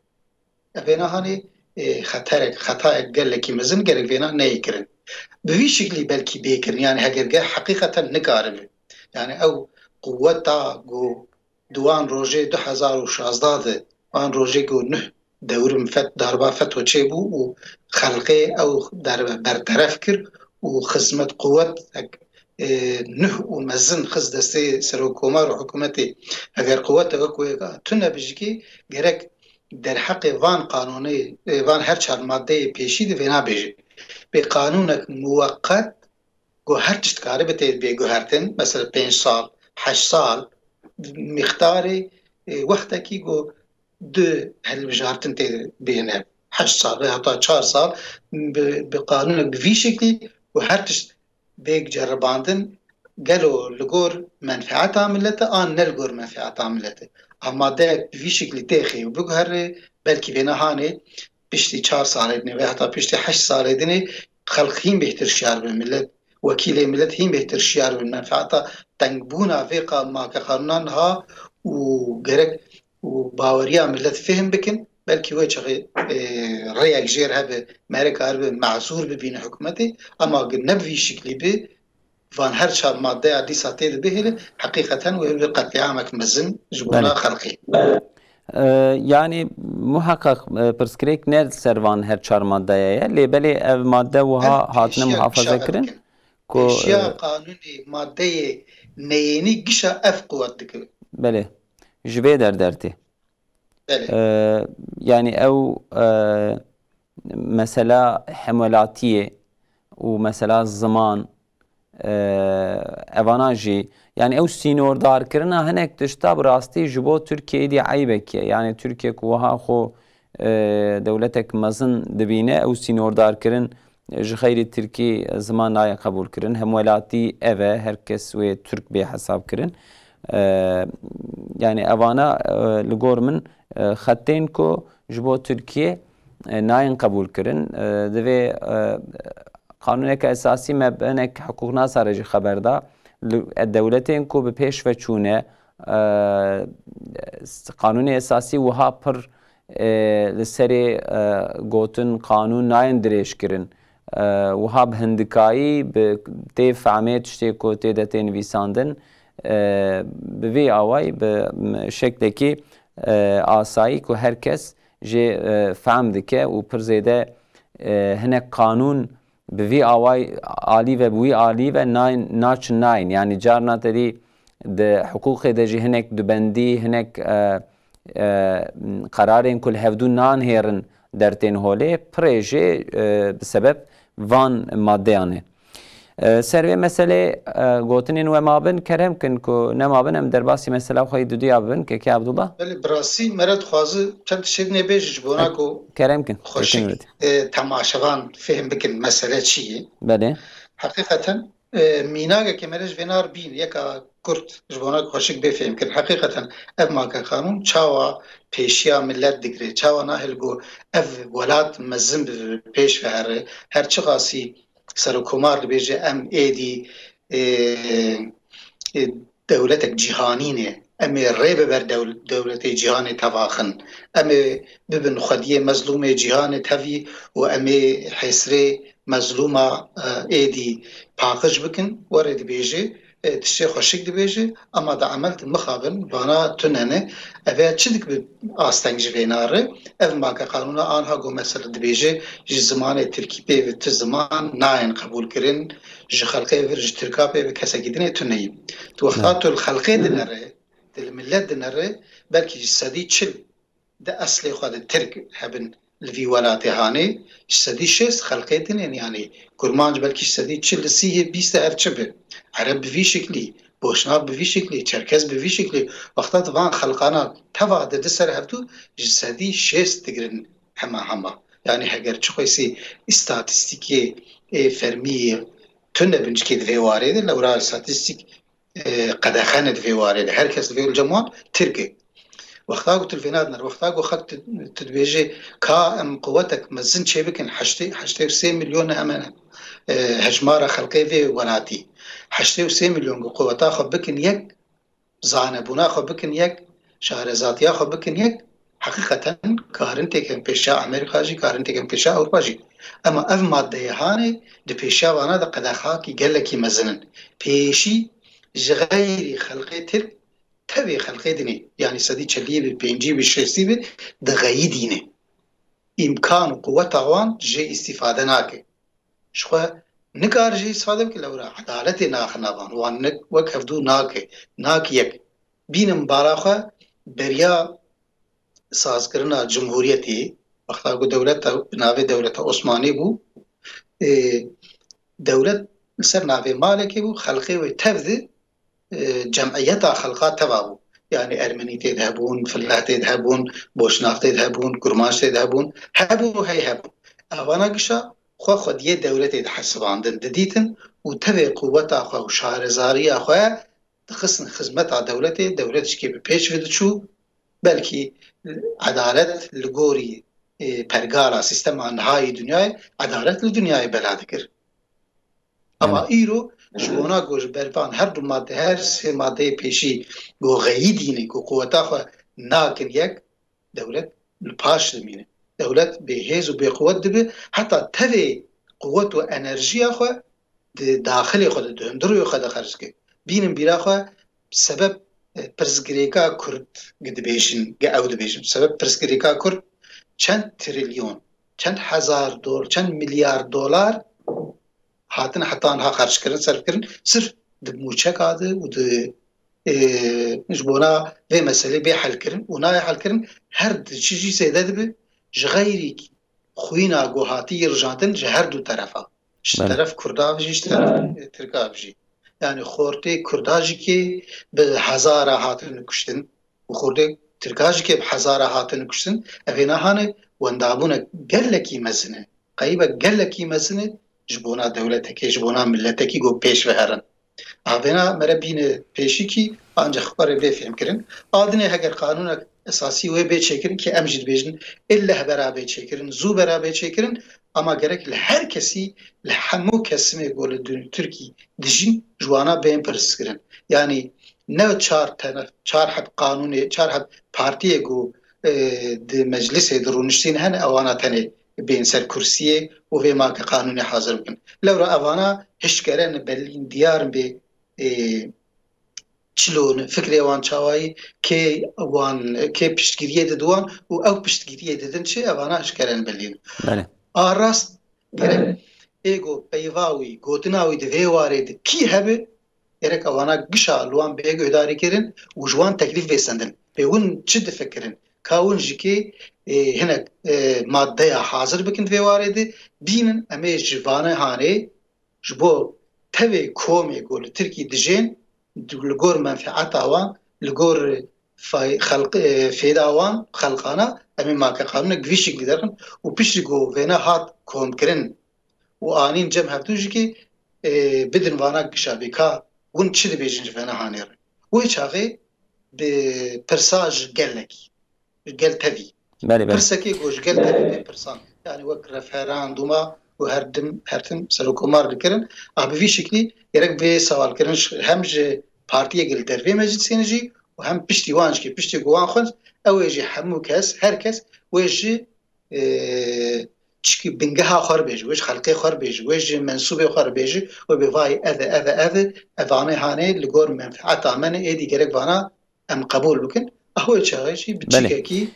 Ev vêna hanê, e, xeterek, xetayek gelekî mezin, gerek vêna neyê kirin. Bi vî şiklî belkî bê kirin, yani heger ge heqîqeten nikaribe. Yani ew quweta ku di wan rojê du hezar û şazdeh de, wan rojê ku nuh dewrim fet-, darba feto çêbû û xelqê ew darbe berteref kir û xizmet quwet, e, nuh û mezin xist destê serokkomar û hikûmetê. Heger quwete wek wê tune bijikê, gerek derheqê van qanûnê, e, van her çar maddeyê pêşî de vêna bêje. Bê qanûnek muweqet ku her tişt karibe tê bê guhertin, mesela pênc sal, heşt sal, mîqdarê, e, wextekî ku du hilbijartin tê bêne, heşt sal ve heta çar sal, bi, bi qanûnek bi vî şeklî ku her tişt bê ceribandin, gelo li gor menfeeta millet e an ne li gor menfeeta millet e. A madeyek bi vî şeklî têxê û biguherê, belkî vêna hanê piştî çar salê dinê ve heta piştî heşt salê dinê xelq hîn bêhtir şiyar be, millet, wekîlê millet hîn bêhtir şiyar be, menfeeta tengbûna vê qa-, make qanûnan ha û gerek û baweriya millet fêhm bikin, belkî wê çaxê, e, rêyek jêr hebe, me re karibe mazûr bibîne hikûmetê, ama gi ne bi vî şiklî bi, van her çar maddeya dîsa tê de bihêle, heqîqeten wê bi qetlîamek mezin ji bona Belê. xelkê. E, yani muhakkak, e, pirsgirêk ne ser van her çar maddeye ye, lê belê ev madde wiha Ev hatine pêşiya muhafaza gişa kirin, bikin. Ku, Pêşiya e, qanûnê maddeyê neyênî gişa ev quwet dike. Belê. Ji vê derdertê. Belê. E, yani ew, e, mesela hemwelatiyê û mesela ziman, e, evana jî, yani ew sînordarkirina hinek tişta bi rastî ji bo Tirkiyeyê dî eybek e. Yani Tirkiye ku wiha xwe, e, dewletek mezin dibîne, ew sînordarkirin ji xeyrî Tirkî ziman nayê qebûlkirin. Hemwelatî ev e, her kes wê Tirk bê hesabkirin. E, yani evana, e, li gor min, e, xetên ku ji bo Tirkiye, e, nayên qebûlkirin. E, divê, e, qanûneke esasî me bi hinek hiqûqnasa re jî xeber da. Li, e, dewletên ku bi pêş ve çûne, e, qanûnê esasî wiha pir, e, li serê, e, gotin qanûn nayên dirêjkirin. e, wiha bi hindikayî, bi tê fehmê tiştê ku tê de tê nivîsandin, e, bi vî awayî, bi, m, şeklekî, e, asayî ku her kes jê, e, fehm dike û pir zêde, e, hinek qanûn bi vî awayî alî ve, bi wî alî ve nayên, naçin nayên. Yanî carna te dî di hiqûqê de jî hinek dubendî, hinek, e, e, qerarên ku li hevdû nanhêrin dertên holê, pirê jê, e, bi sebeb van maddeyan e. E, ser vê meselê, e, gotinên we mabin, kerem kin ku ne mabin em derbasî mesela xwe yî duduya bibin, Kekê Abdullah. Belê, bi rastî mere dixwazi çend tiştê dinê bêje ji bona ku Kerem kin, xweşik, Kekê Nurettin. E, temaşevan fêhm bikin mesele çi ye. Belê. Heqîqeten, e, mînageke mere ji vê nar bîn, yeka kurt ji bona ku xweşik bê fêhm kirin. Heqîqeten ev make qanûn çawa pêşiya millet digire, çawa nahêl ku ev welat mezin bi pêş ve here, her çiqasî Serokomar dibêje, em êdî, e, e, dewletek cîhanî ne. Em ê rê bi ber dewl-, dewletê cîhanê teva xin. Em ê bibin xwediyê mezlûmê cîhanê tevî û em ê hêsirê mezlûma, e, êdî paqij bikin. Were dibêje, e, tiştê xweşik dibêje, ama di emel de mixabin, vana tune ne. Ev ya çi dik bi asteng ji vê nare? Ev make qanûna anha ku mesela dibêje, ji zimanê tirkî pê ve tu ziman nayên qebûlkirin, ji xelqê vir, ji tirka pê ve kesekî din ê tune yî. Tu wexta tu li xelqê dinere, tu li millet dinere, belkî ji sedî çil di eslê xwe de tirk hebin li vî welatê hanê, ji sedî şêst xelqê din ên, yanî kurmanc belkî ji sedî çil li sî yê bîst de her çi bi. Ereb bi vî şiklî, boşnak bi vî şiklî, çerkez bi vî şiklî. Wexta tu van xelqana teva de di ser hevdû ji sedî şêst digirin hema hema. Yanî heger çi xwesî îstatîstîkê ê fermî tune bin cikê di vê warê de, lewra îstatîstîk e, qedexe ne di vê warê de. Her kes divê li cem wan tirk e. Wexta ku tu li vê nadinere, wexta ku xelk tu, tu dibêjê ka em quwetek mezin çêbikin, heştê, heştê û sê milyon ne hemen, e, hejmara xelkê vê welatî. Heştê û sê milyon ku quweta xwe bikin yek, zanebûna xwe bikin yek, şarezatiya xwe bikin yek, heqîqeten karin têkin pêşa Amerîka jî, karin têkin pêşa Ewropa jî. Ema ev maddeyê hanê di pêşa vana de qedexakî gelekî mezin in. Pêşî ji xeyrî xelqê tirk tevê xelqê dinê, yanî sedî çeliyê bi, pêncî bi, şêstî bi, dixeyidîne. Îmkan û quweta wan jê îstîfade nake. Ji xwe nikare jê îstîfade bike, lewra edaletê naxe nav wan. Wan ne, wek hevdû nake, nake yek. Bînin bala xwe beriya sazkirina cumhuriyetê, wexta ku dewleta, bi navê dewleta Osmanî bû, e, dewlet li ser navê malekê bû, xelqê wê tev di, e, cemiyeta xelqa teva bû. Yanî Ermenî tê de hebûn, Fileh tê de hebûn, Boşnak tê de hebûn, Kurmanc tê de hebûn, hebûn û hey hebûn. Evana gişa xwe xwediyê dewletê dihesibandin, didîtin û tevê quweta xwe û şarezariya xwe dixistin xizmeta dewletê, dewlet jikê bi pêş ve diçû, belkî edalet li gorî, e, pergala sîstema nihayî dinyayê, edalet li dinyayê bela dikir. Ama Evet. îro ji bona ku ji ber van her du madde, her sê maddeyê pêşî ku xeyidîne, ku quweta xwe nakin yek, dewlet li paş dimîne. Dewlet bêhêz û bêquwet dibe, heta tevê quwet û enerjiya xwe di daxilê xwe de, di hundirê xwe de xerc dike. Bînin bîra xwe sebeb, e, pirsgirêka Kurd gi dibêjin, gi ew dibêjin. Sebeb pirsgirêka Kurd çend trilyon, çend hezar dol-, çend milyar dolar hatin heta niha xerckirin, serfkirin, sirf di mûçeka de û di, e, ji bona vê meselê bê helkirin û nayê helkirin, her diçi jî zêde dibe, ji xeyrî xwîna ku hatî rijandin ji her du terefa. Ji Belê. teref Kurda ve jî, ji teref, e, Tirka ve jî. Yani xortê Kurda jî kê bi hezara hatin kuştin û xortê Tirka jî kê bi hezara hatin kuştin, ev ê nahane wendabûnek gelekî mezin e. Qeyîbek gelekî mezin e ji bona dewletekê, ji bona miletekî ku pêş ve herin. Avêna mere bîne pêşîkî ancak xwe rê bê fêhmkirin. A dinê heger qanûnek esasî wê bê çêkirin, ki em jî dibêjin, illeh bera bê çêkirin, zû bera bê çêkirin, ama gerek li her kesî, li hemû kesimê ku li dun-, Tirkî dijîn, ji wana bên pirs kirin. Yanî ne çar tene, çar heb qanûnê, çar heb partiyê ku, e, di meclisê, di rûniştîn hene, ewana tenê bên ser kursiyê û vê maka qanûnê hazir bikin. Lewra evana hişkere ne belîn diyar bê, e, çilo ne, fikrê wan çawayî, kê wan, kê piştgiriyê didin wan û ew piştgiriyê didin çi, evana hişkere ne belîn. Belê. A rast gerek êgo peyva wî, gotina wî di vê warê de kî hebe, gerek evana gişa li wan bê guhdarî kirin û ji wan teklîf bê sendin. Pê hûn çi difikirin? Ka hûn ji kê, e, hinek, e, maddeya hazir bikin di vê warê de, bînin em ê ji vane hanê, ji bo tevê komê ku li Tirkî dijên, li gor menfeeta wan, li gor fay-, xelq-, e, fêda wan, xelqana, em ê maka qanûnek bi vî şiklî derxin û piştî ku vêne hat komkirin û anîn cem hevdû jî kê, e, bidin vana gişa bê ka hûn çi dibêjin ji vêne hanê re. Wê çaxê bi pirsa ji gelekî, ji gel tevî. Belê, belê. Pirsekê ku ji gel tevî bê pirsan. Yani wek referanduma ku her tim, her tim serokomar dikirin. A bi vî şiklî gerek vê sewal kirin ji, hem ji partiyê li dervê meclisê ne jî û hem piştî wan jî, piştî ku wan xwend, ew ê jî hemû kes, her kes wê ji, e, çikî bingeha xwe re bêje, wê ji xelkê xwe re bêje, wê ji mensûbê xwe re bêje, wê bê vay ev e, ev e, ev e, ev anê hanê li gor menfeeta me ne, êdî gerek vana em qebûl bikin. Eho çaxê jî bi Belê. çîkekî,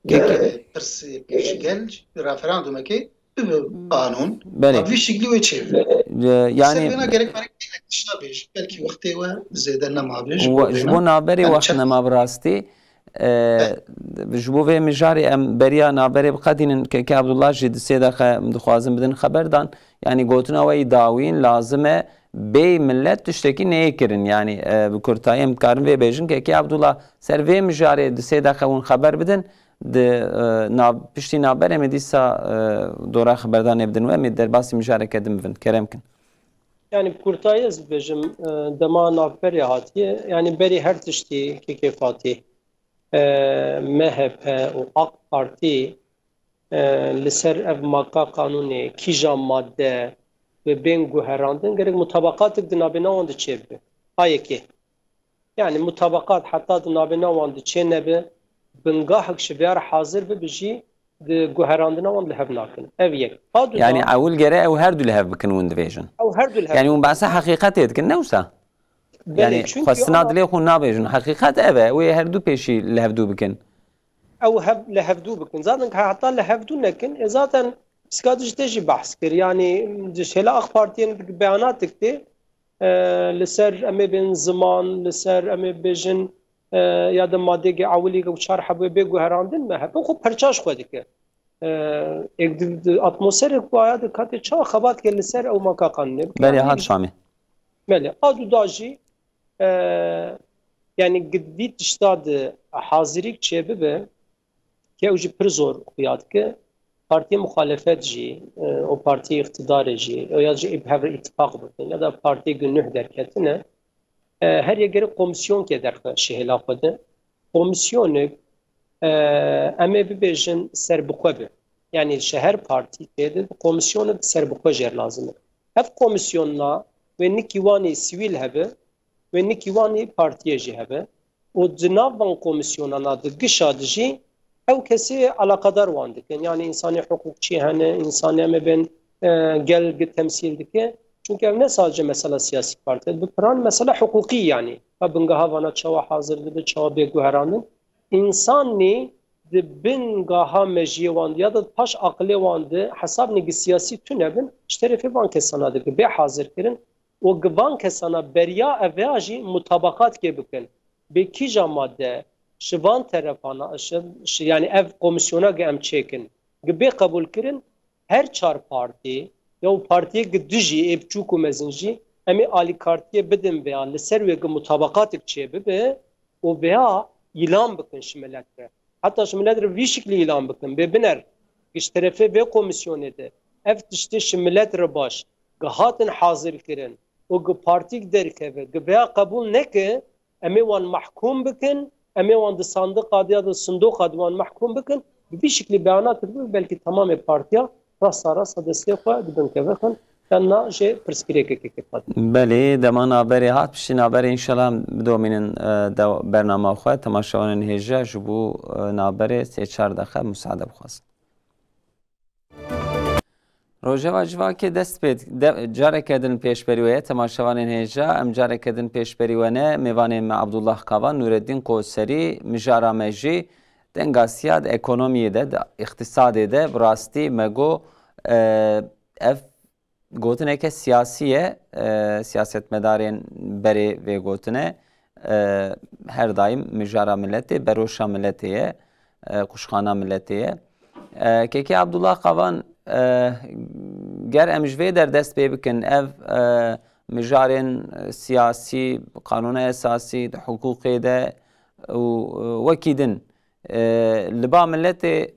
Peki. e, pirs, pirsgel, referandumekê bibe qanûn. Belê. Bi vî şiklî wê çêbibe. E, yani Ser vêna gerek belkî tişta bêje. Belkî wextê we zêde nema bêje. Wa-, ji bo navberê Em wext çend nema bi rastî. E, Evet. Ji bo vê mijarê em beriya navberê biqedînin. Keke Abdullah jî di sê deqe em dixwazin bidin xeber dan. Yani gotina we yî dawîn lazim e bê millet tiştekî neyê kirin. Yani, e, bi kurtayî em dikarin vê bêjin. Keke Abdullah, ser vê mijarê di sê deqe hûn xeber bidin. Di, e, nav-, piştî navberê me dîsa, e, dora xeberdanê bidin we, em ê derbasî mijareke din bibin. Kerem kin. Yani bi kurtayî ez bibêjim, e, dema navberê hatiye, yani berî her tiştî Keke Fatîh, e, M H P û AK Partî, e, li ser ev maka qanûnê, kîja madde wê bên guherandin, gerek mutabaqatek di navbêna wan de çêbibe. A yekê. Yani mutabaqat heta di navbêna wan de çênebe, bingahek ji vê re hazir bibe jî, di guherandina wan li hev nakin. Ev yek. A du Yani da ewil gere ew her du li hev bikin hûn dibêjin. Ew her du li hev Yani hûn bikin. behsa heqîqetê dikin, ne wisa? Belê, Yani çünkü xwestina ama dilê xwe nabêjin. Heqîqet ev e, wê her du pêşî li hev du bikin. Ew hev, li hev du bikin. Zaten ka heta li hev du nekin, e, zaten psîka tu ji te jî behs kir. Yani ji hêla AK Partiyê beyanatek tê, e, li ser em ê bên ziman, li ser em ê bêjin, e, ya de madeyeke ewilî ku çar hebû bê guherandin, M H P xwe perça ji xwe dike. E, êk di, di atmosferek waya de katê çawa xebat ke li ser ew maka qanûnê bike. Belê, Yani hat Şamê. Belê, a du da jî, e, yani gi-, vî tişta de hazirîk çêbibe, ke ew jî pir zor xuya dike. Partiyê muxalefet jî, e, û partiyê îqtidarê jî, ew ya jî ê bi hev re îtîfaq bikin, ya da partiyê ku nuh derketine, e, her yek gerek komîsyonke derxe ji hêla xwe de. Komîsyonek, e, em ê bibêjin serbixwe be. Yani ji her partî tê de komîsyonek serbixwe jêr lazim e. Ev komîsyona wê nikî wanî sivîl hebe, wê nikî wanî partiyê jî hebe. Û di nav van komîsyonana di gişa de jî ew kesê eleqedar wan dikin. Yani însanê hiqûqçî hene, însanê em ê bên, e, gel gi temsîl dike. Çunke ev ne sadece mesela siyasî partî, bi piran mesela hiqûqî yani. Ka bingeha vana çawa hazir dibe, çawa bê guherandin. Însanî di bingeha mejiyê wan de ya da paş aqilê wan de hesabnê gi siyasî tune bin, ji terefê van kesana de gi bê hazir kirin. Û gi van kesana beriya ev veya jî mutabaqatkê bikin. Bê kîja madde, ji van terefana, ji, ji, yani ev komîsyona gi em çêkin, gi bê qebûl kirin, her çar partî, ya û partiyê gi dijî ê biçûk û mezin jî, em ê alîkartiyê bidin veya li ser wê gi mutabaqatek çêbibe, û veya îlan bikin ji milet re. Heta ji milet re vî şiklî îlan bikin. Bê biner, ji terefê vê komîsyonê de ev tiştê ji milet re baş, gi hatin hazir kirin û gi partîk derkeve, gi veya qebûl neke, em ê wan mehkûm bikin, em ê wan di sandiqa de ya di sindoqa de wan mehkûm bikin. Bi vî şiklî beyana kiribû, belkî temamê partiya rasta rasta destê xwe di bin keve xin. Tenna jê pirsgirêkekê kir xwe. Belê, dema navberê hat, piştî navberê înşallah bidomînin, e, dew-, bernama xwe. Temaşevanên hêja ji bo, e, navberê sê çar deqe musaade bixwazin. Rojeva Civakê dest pê de, careke din pêşberî we ye. Temaşevanên hêja, em careke din pêşberî we ne. Mêvanê me Abdullah Kavan, Nureddin Koserî, mijara me jî dengasiya di ekonomiyê de, di îqtisadê de, bi rastî me got, e, ev gotineke siyasî ye. E, siyasetmedarên berê vê gotine, e, her daîm mijara miletê, beroşa miletê ye, e, quşxana miletê ye. E, Kekê Abdullah Kavan, e, ger em ji vê der dest pê bikin, ev, e, mijarên siyasî, qanûna esasî, di hiqûqê de û, e, wekî din, e, li ba miletê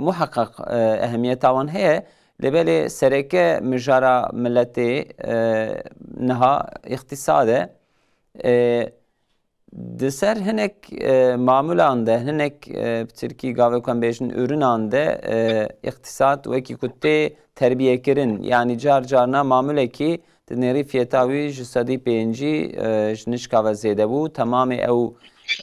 muheqeq, e, ehemiyeta wan heye, lê belê sereke mijara miletê, e, niha îqtisad e. E, Di ser hinek, e, mamulan de, hinek, e, bi tirkî gavê ku em bêjin ürünan de, e, îqtisad wekî ku tê terbiyekirin, yanî car carna mamulekî di nêrî fiyeta wî ji sedî pêncî, e, ji nişka ve zêde bû. Temamê ew,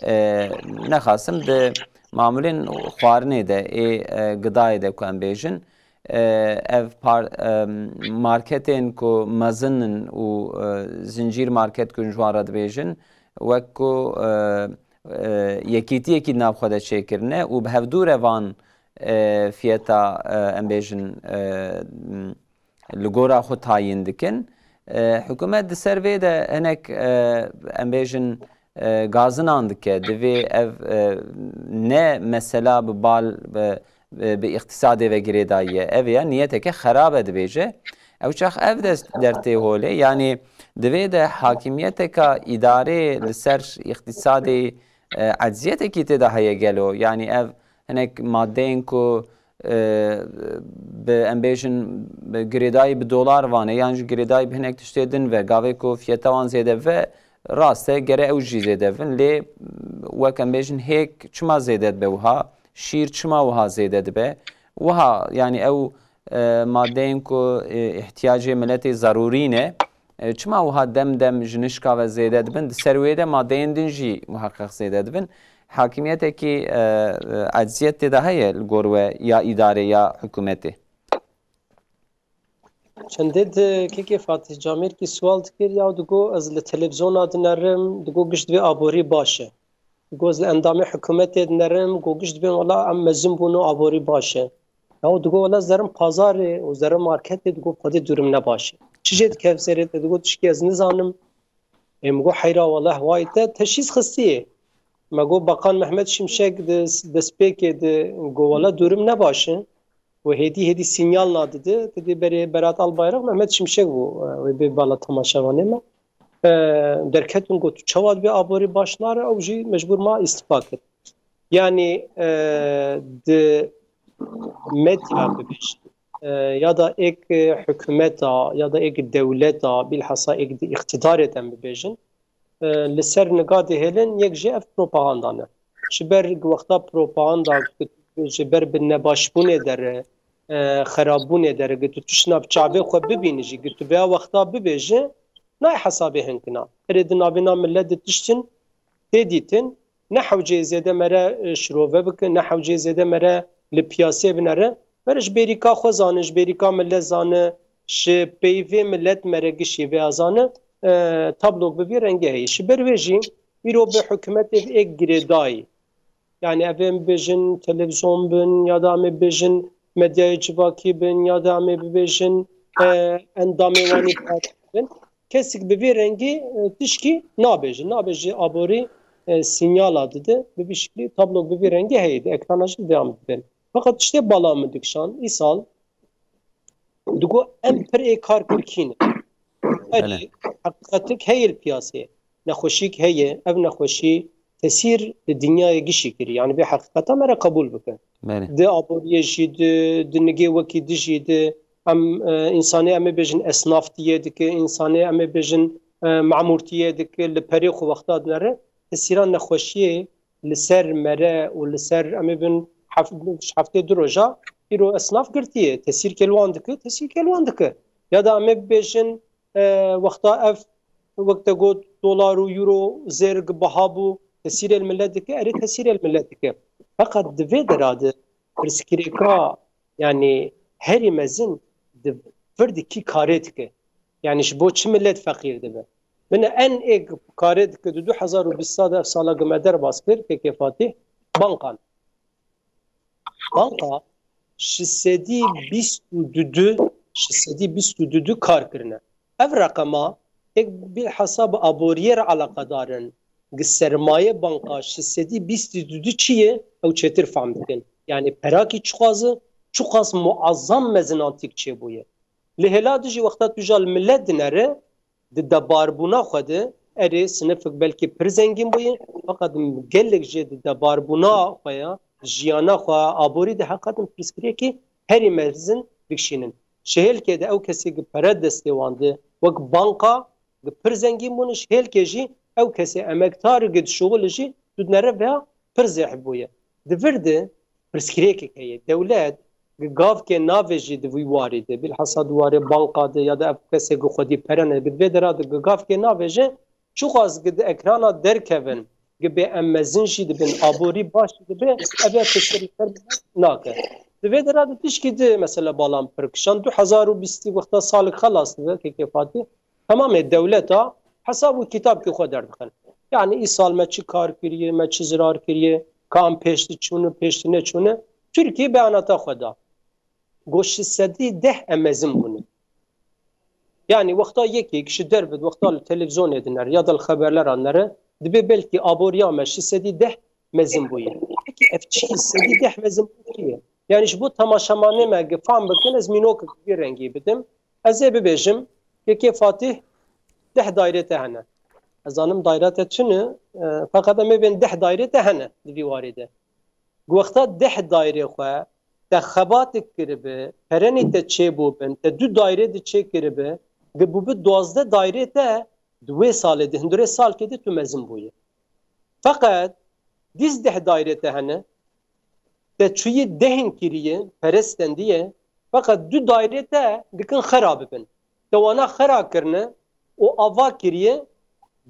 e, nexasim di mamulên xwarinê de, ê, e, gidayê de ku em bêjin, e, ev par-, e, marketên ku mezin in û, e, zincîr market ku ji wan re dibêjin, wek ku, e, e, yekîtiyekî di nav xwe de çêkirine û bi hevdû re van, e, fiyeta, e, em bêjin, e, li gora xwe tayîn dikin. E, hikûmet di ser vê de hinek, e, em bêjin, e, gazinan dike. Divê ev, e, ne mesela bi bal, bi, bi, bi îqtisadê ve girêdayî ye. Ev ya niyeteke xerabe dibêje. Ew çax ev dest dertê holê. Yanî divê de hakimiyeteka îdarê li ser îqtisadê, e, ecziyetekî tê de heye gelo. Yanî ev hinek madeyên ku, e, bi, em bêjin, bi girêdayî bi dolar vane yan jî girêdayî bi hinek tiştê din ve, gavê ku fiyeta wan zêde ve, rast e, gere ew jî zêde bin. Lê wek em bêjin hêk çima zêde dibe wiha? Şîr çima wiha zêde dibe? Wiha, yanî ew, e, madeyên ku, e, ihtiyacê miletê zerûrî ne, e, çima wiha dem dem ji nişka ve zêde dibin? Di ser wê de madeyên din jî muheqeq zêde dibin. Hakimiyetekî, e, e, ecziyet tê de heye li gor we ya îdare ya hikûmetê? Çendê di kekê Fatih Camêrkî sual dikir, ya digo ez li televîzyona dinerim, digo giş divê aborî baş e. Digo ez li endamê hikûmetê dinerim, go giş dibên wela em mezin bûn û aborî baş e. Ya digo wela zerim pazarê û zerim marketê, digo xwedê durum ne baş e. Çi jê dike ev serê te? Digo tişkî ez nizanim. Ê, min got heyra wele hewayê te teşhîs xistiyê. Me got Bakan Mehmet Şimşek di destpêkê di got wele durum ne baş e. Û hêdî hêdî sinyal nadidi. Ti dê berê Berat Albayrak Mehmet Şimşek bû, e, wê bê bala temaşevanê me. E, derketin got tu çawa dibê aborî baş nare, ew jî mecbûr ma îstifa kir. Yanî, e, di medya bibêjin, e, ya da êk hikûmeta, ya da êk dewleta, bilhassa êk di îqtidarê de em bibêjin, e, li ser niga dihêlin, yek jê ev propaganda ne. Ji ber wexta propaganda ji ber bi nebaşbûnê dere, e, xerabûnê dere, gi tu tiştna bi çavê xwe bibînî jî, gi tu vêya wexta bibêje, nayê hesabê hinkina. Erê di navêna millet de tiştin tê dîtin, ne hewceyê zêde me re, e, şirove bike, ne hewceyê zêde me re li piyasê binere. Mere ji bêrîka xwe zane, ji bêrîka millet zane, ji peyvê millet me re gişî vêya zane, e, tablok bi vî rengê heye. Ji ber wê jî îro bi hikûmetê êk girêdayî. Yani ev ê em bêjin televîzyon bin, ya da em ê bêjin medyayê civakî bin, ya da em ê bibêjin, e, endamê wan ê partî bin. Kesik bi vî rengî, e, tişkî nabêje. Nabêje aborî, e, sinyala dide. Bi vî şiklî tablok bi vî rengî heye di ekrana jî devam dibin. Feqet tiştê bala min dikşand, îsal digo em pir ê kar kir kî ne. Belê. Herî heqîqetik heye li piyaseyê. Nexweşîk heye, ev nexweşî tesîr li dinyayê gişî kirî. Yani vê heqîqeta me re qebûl bikin. Belê. Di aboriyê jî, di, di nigê wekî di jî, di em, e, însanê em ê bêjin esnaftiyê dike, însanê em ê bêjin, e, mamûrtiyê dike, li perê xwe wexta dinere, tesîra nexweşiyê li ser me re û li ser em ê bin hef-, heftê du roja îro esnaf girtiye. Tesîrkê li wan dike, tesîrkê li wan dike. Ya da em ê bibêjin, e, wexta ev, wek te got, dolar û euro zêr gi biha bû, tesîrê li millet dike, erê tesîrê li millet dike. Feqet di vê dera de pirsgirêka, yanî herî mezin di vir de kî karê dike? Yani ji bo çi millet feqîr dibe? Bine en ê karê dike di du hezar û bîst de ev sala ku me derbas kir, K K Fatih, bankan. Banka şeş sedî bîst û du, şeş sedî bîst û du kar kirine. Ev reqema êk bilhesa bi aboriyê re eleqedar in. Gi sermaye banka şeş sedî bîst û du çi ye, ew çêtir fehm dikin. Yani perakî çiqas, çiqas muazzam mezinantîk çêbûye. Li hêla dijî wexta tu ja li millet dinere, di debarbûna xwe de, erê, sinifek belkî pir zengîn bûye, feqet gelek jê di debarbûna xwe ya, jiyana xwe ya aborî de heqetin pirsgirêkî herî mezin dikişînin. Ji hêlkê de ew kesê ki pere destê wan de, wek banka, ki pir zengîn bûne, ji hêlkê jî ew kesê emektar ki dişuxile jî, tu dinere vêya pir zehf bûye. Di vir de pirsgirêkek heye. Dewlet gi gavkê navêjî di vî warî de, bilhassa di warê banka de ya da ev kesê ku xwedî pere ne, di vê dera de gi gavkê navêje, çiqas gi di ekrana derkevin, gi bê em mezin jî dibin, aborî baş jî dibe, ev ya tiştekî ser nake. Di vê dera de tişkî di mesela balam pir kişand, du hezar û bîstî wexta salek xelas dibe, K K Fatî, Temamê dewleta hesab û kitabkê xwe derdixin. Yani îsal me çi kar kiriye, me çi zirar kiriye, ka em pêştî çûne, pêştî neçûne. Tirkî beyanata xwe da. Got şeş sedî deh em mezin bûne. Yani wexta yekî ji derve, wexta li televîzyonê dinere ya da li xeberlera nere, dibê belkî aboriya me şeş sedî deh mezin bûye. Peki ev çi sedî deh mezin bûye? Yani ji bo temaşevanê me gi fam bikin, ez mînokek vî rengî bidim. Ez ê bibêjim, K K Fatih deh daîrê te hene. Ez zanim daîra te çi ne, e, feqet em ê bên deh daîrê te hene di vî warê de. Wexta deh daîrê xwe te xebatek kiribe, perenî te çêbûbin, te du daîrê di çêkiribe, gi bûbi duwazdeh daîrê te di wê salê de, hundirê salkê de tu mezin bûye. Feqet dîs deh daîrê te hene, te çûyî dehên kiriye, pere stendiye, feqet du daîrê te dikin xera bibin. Te wana xera kirine û ava kiriye,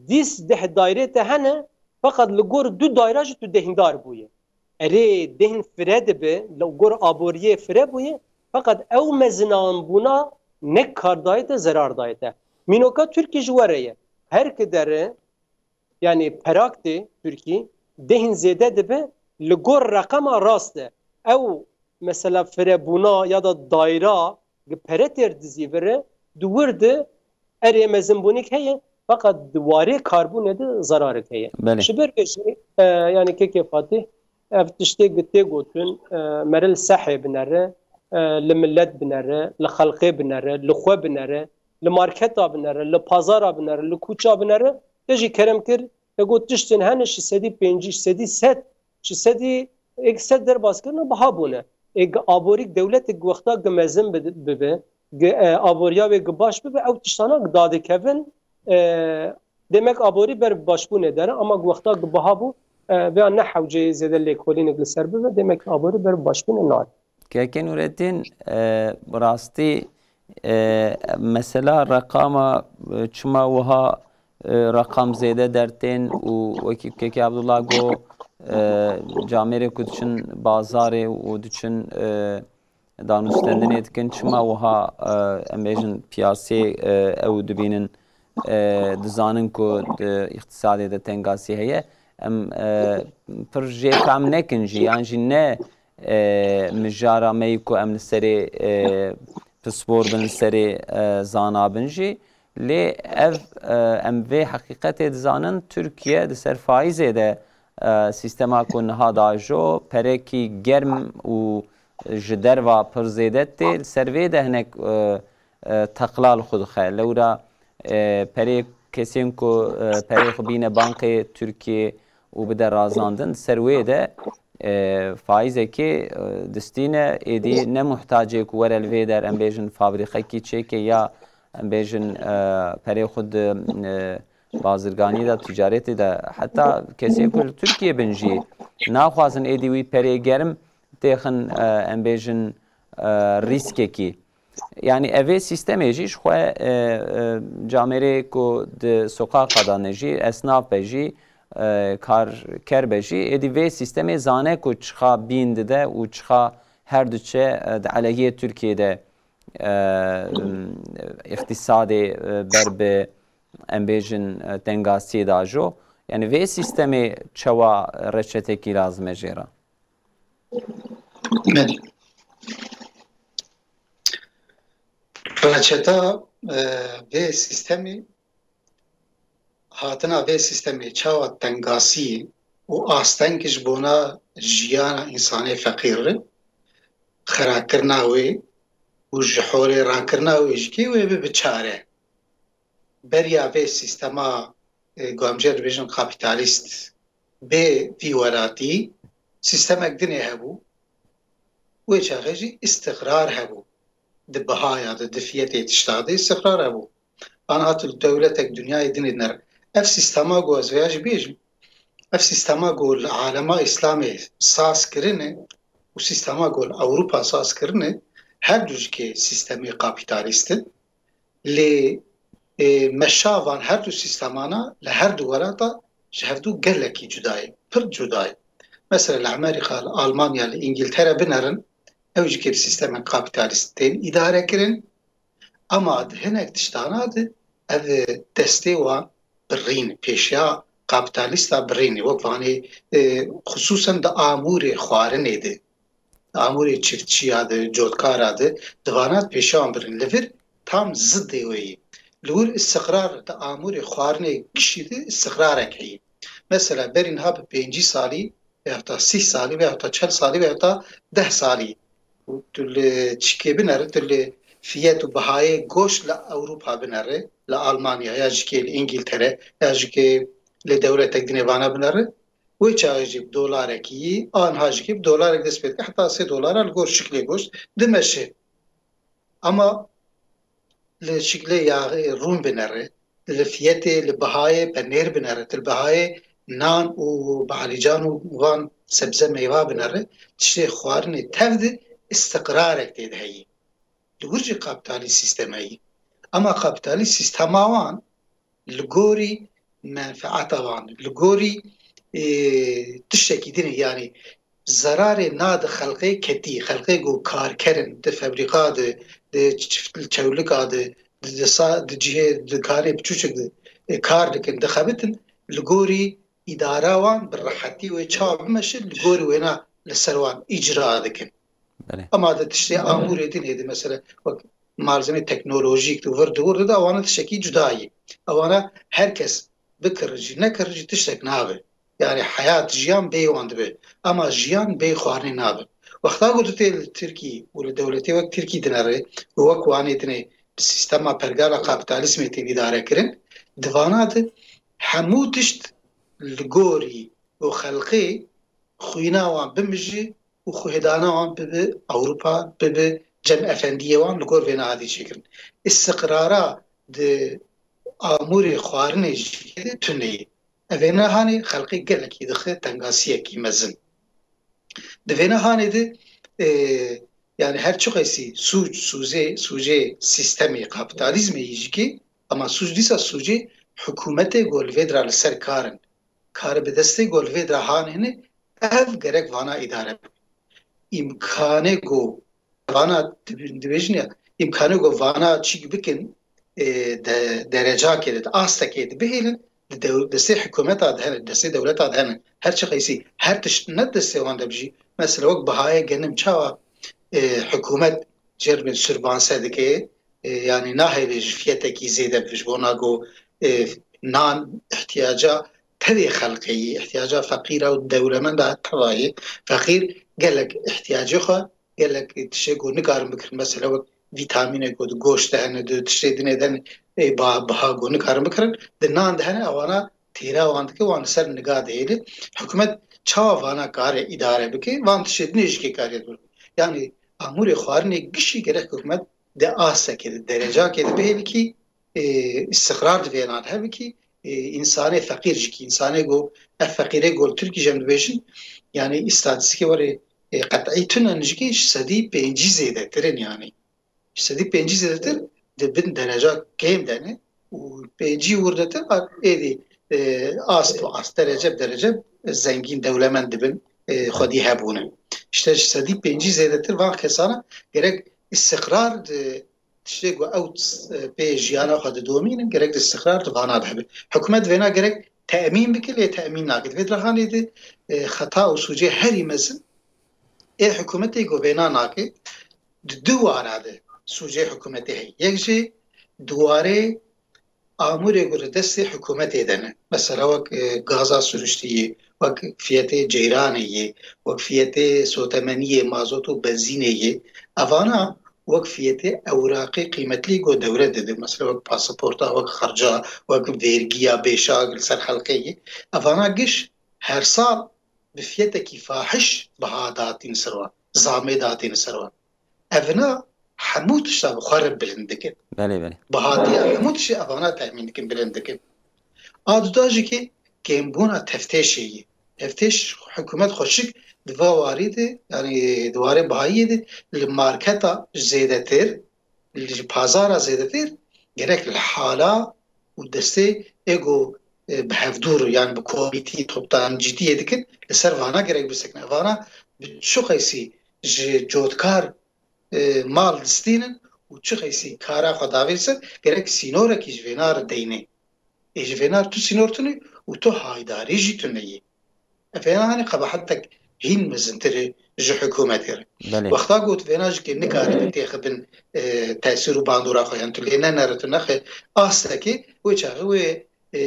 dîs deh daîrê te hene, feqet li gor du daîra jî tu dehindar bûye. Erê, dehn fire dibe, li gor aboriyê fire bûye, feqet ew mezinanbûna ne kar dayê te, zerar dayê te. Mînoka Tirkî ji we re ye. Her ki dere, yani perak tê Tirkî, dehn zêde dibe, li gor reqema rast e. Ew mesela firebûna ya da dayra gi pere têr dizî vire, di wir de erê mezinbûnîk heye, feqet di warê karbûnê de zerarek heye. Belê. Ji ber vê jî, e, yani K K Fatih, ev tiştê gi tê gotin, e, mere li sehê binere, e, li millet binere, li xelqê binere, li xwe binere, li marketa binere, li pazara binere, li kûça binere, te jî kerem kir, te got tiştên hene şeş sedî pêncî, şeş sedî sed, şeş sedî êk sed derbas kirine, biha bûne. Ê gi aborîk dewletek wexta gi mezin bi-, bibe, gi, e, aboriya wê gi baş bibe, ew tiştana gi dadikevin, e, demek aborî ber bi başbûnê dere, ama gi wexta gi biha bû, e, veya ne hewceyê zêde lêkolînek li ser bibe, demek aborî ber bi başbûnê nare. Keke Nûretîn, e, bi rastî, e, mesela reqama, e, çima wiha, e, reqam zêde dertên û wekî Keke Abdullah got, e, camêrê ku diçin bazarê û diçin, e, danûstendinê dikin, çima wiha, e, em bêjin piyasê, e, ew dibînin, e, dizanin ku di îqtisadê de tengasî heye. Em, e, pir jê fehm nekin jî, yan jî ne, e, mijara me yî ku em li serê, e, pispor bin, li serê, e, zana bin jî. Lê ev, e, em vê heqîqetê dizanin, Tirkiye di ser faîzê de, e, sîstema ku niha dajo, perekî germ û ji derva pir zêde tê, li ser vê de hinek, e, e, teqla li xwe dixe. Lewra, e, perê kesên ku, e, perê xwe bîne bankê Tirkiye û bide razandin, ser wê de, e, faîzekê, e, distîne, êdî ne muhtacê ku were li vê der, em bêjin fabrîqekî çêke ya, em bêjin, e, perê xwe di, e, bazirganî de, ticaretê de, heta kesê ku li Tirkiye bin jî naxwazin êdî wî perê germ têxin, e, em bêjin, e, rîskekî. Yani evê sîstemê jî ji xwe, e, e, camêrê ku di soqaxa de ne jî, esnaf be jî, e, karker be jî, êdî vê sîstemê zane ku çixa bîn dide û çixa her diçe, e, di elehiyê Tirkiyê de, e, îqtîsadê, e, ber bi, em bêjin, e, tengasiyê de ajo. Yani vê sîstemê çawa reçetekî lazim e jê re? Belê. Reçeta, e, vê sîstemî, hatina vê sîstemê çawa tengasî û asteng ji bona jiyana însanê feqîr re, xerakirina wê û ji holê rakirina wê jî kê wê bibe çare. Beriya vê sîstema, e, ku em jê dibêjin kapîtalîst, bê vî welatî, sîstemek dinê hebû. Wê çaxê jî îstiqrar hebû. Di bihaya de, di fiyetê tişta de îstiqrar hebû. Aniha tu li dewletek dinyayê dinê diner. Ev sîstema ku ez vêya jî bêjim, ev sîstema ku li alema Îslamê saz kirine û sîstema ku li Ewropa saz kirine, her du jikê sîstemê kapîtalîst in. Lê, e, meşa van her du sîstemana li her du welata ji hevdu gelekî cuda ye, pir cuda ye. Mesela li Amerîka, li Almanya, li Îngiltere binerin, ew jî kê bi sîstemên kapîtalîst tên îdare kirin, ama di hinek tiştana de ev destê wan birîn, pêşiya kapîtalîsta birîn e. Wek vanê, e, xisûsen di amûrê xwarinê de, amûrê çiftçiya de, cotkara de, di vana pêşiya wan birin. Li vir tam zidê wê yî. Li wir îstiqrar di amûrê xwarinê gişî de îstiqrarek heye. Mesela berî niha bi pêncî salî, veyahûta sî salî, veyahûta çel salî, veyahûta deh salî. Û tu li çikê binere, tu li fiyet û bihayê goşt li Ewropa binere, li Almanya ya jî kê li Îngiltere, ya jî kê li dewletek dinê vana binere. Wê çaxê jî bi dolarekî, anha jî kê bi dolarek dest pê dike, heta sê dolara li gor şiklê goşt dimeşe. Ama li şiklê yaxê rûn binere, li fiyetê, li bihayê penêr binere, li bihayê nan û balîcan û van sebze meyva binere, tiştê xwarinê tev de îstiqrarek tê de heyî. Li wir jî kapîtalîst sîstem heyî. Ama kapîtalîst sîstema wan li gorî menfeeta wan, li gorî, e, tiştekî din e, yanî zerarê nade xelqê ketî, xelqê ku karker in, di febrîka de, di çift çewlika de, di, di, sa, di cihê, di karê biçûçik de, e, kar dikin, dixebitin, li gorî îdara wan bi rehetî wê çawa bimeşe, li gorî wêna li ser wan îcra dikin. Belê. Ama di tiştê amûrê dinê de, mesela, wek malzemê teknolojîk de, vir de, vir de, ewana tiştekî cuda ye. Ewana her kes bikir jî, nekir jî tiştek nabe. Yani heyat, jiyan bê wan dibe. Ama jiyan bê xwarinê nabe. Wexta ku tu tê li Tirkî û li dewletê wek Tirkî dinere û wek wanê dinê bi sîstema pergala kapîtalîzmê tên îdare kirin, di vana de hemû tişt li gorî û xelqê xwîna wan bimije û xwehêdana wan bibe Ewropa, bibe cem efendiyê wan, li gor vê nehadî çêkirin. Îstiqrara di amûrê xwarinê jî tune ye. Ev vê nehanê xelqê gelekî dixe tengasiyekî mezin. Di vê nehanê de, e, yani her çiqasî sûc, sûzê, sûcê sîstemê kapîtalîzmê yî jî kê, ama sûc dîsa sûcê hikûmetê ku li vê dira li ser kar in. Kare bi destê ku li vê dira hanê ne, ev gerek vana îdare bikin. Îmkanê ku vana dibi-, dibêjin ya, îmkanê ku vana çîk bikin, e, de, derecakê de, di astekê de bihêlin, di dew-, destê hikûmeta de hene, destê dewleta de hene. Her çiqasî, her tişt ne destê wan de bijî. Mesela wek bihayê genim çawa, e, hikûmet cêr bin sürbanse dike, e, yani nahêle ji fiyetekî zêde bibe ji bona ku, e, nan ihtiyaca tevê xelkê yî, ihtiyaca feqîra û dewlemenda teva yî. Feqîr gelek ihtiyacê xwe, gelek tiştê ku nikarin bikirin, mesela wek vîtamînê ku di goşt de hene, di tiştê dinê de hene, ê ba-, biha ku nikarin bikirin, di nan de hene, ewana têra wan dike, wan li ser niga dihêle. Hikûmet çawa vana kare îdare bike, van tiştê dinê jî kê kariye dûr. Yani amûrê xwarinê gişî gerek hikûmet di astekê de, derecakê de bihêlikî, e, îstiqrar di vê nan hebikî, e, însanê feqîr jî kî, însanê ku ev feqîrê ku li Tirkî jî em dibêjin, yani îstatîstîkê werê, e, qet'î tune ne jî kî ji sedî pêncî zêdetir in yani. Ji sedî pêncî zêdetir di bin dereca kêm de ne û pêncî wirdetir, a, êdî, e, ast bi ast, derece bi derece zengîn, dewlemend dibin, e, xwedî hebûne. İşte ji sedî pêncî zêdetir van kesana gerek îstiqrar di tiştê ku ew, e, pê jiyana xwe didomînin, gerek di îstiqrar di vana de hebe. Hikûmet vêna gerek temîn bike, lê temîn nake. Di vê dirahanê de, e, xeta û sûcê herî mezin ê hikûmetê ku vêna nake, di du wara de sûcê hikûmetê heye. Yek jî di warê amûrê ku li destê hikûmetê de ne. Mesela wek, e, gaza siruştî yê, wek fiyetê ceyranê yê, wek fiyetê sotemeniyê, mazot û benzînê yê. Evana wek fiyetê ewraqê qîmetlî ku dewlet dide. Mesela wek pasaporta, wek xerca, wek vergiya bêşa li ser xelkê yê. Evana giş her sal bi fiyetekî fahiş biha datîn ser wan, zamê datîn ser wan. Evina hemû tişta bi xwe re bilind dikin. Belê, belê. Bihatiya hemû tiştê evana temîn dikin, bilind dikin. A duda jî ki kêmbûna teftêşê ye. Teftêş hikûmet xweşik di va warî de, yanî di warê bihayiyê de li marketa zêdetir, li pazara zêdetir gerek li hala û destê ê ku, e, bi hevdûr, yanî bi komîtî toptancîtiyê dikin, li ser vana gerek bisekine. Vana bi çi qeysî ji cotkar, e, mal distînin û çi qeysî kara xwe davên ser, gerek sînorekî ji vêna re deyne. Ê ji vêna tu sînor tune û tu haydarî jî tune yî. Ev vêna hanê qebahetek hîn mezintir e ji hikûmetê re. Belê. Wexta got vêna jî ke nikare têxibin, e, tesîr û bandora xwe, yan tu lê nenere, tu nexe astekê, wê çaxê wê, e,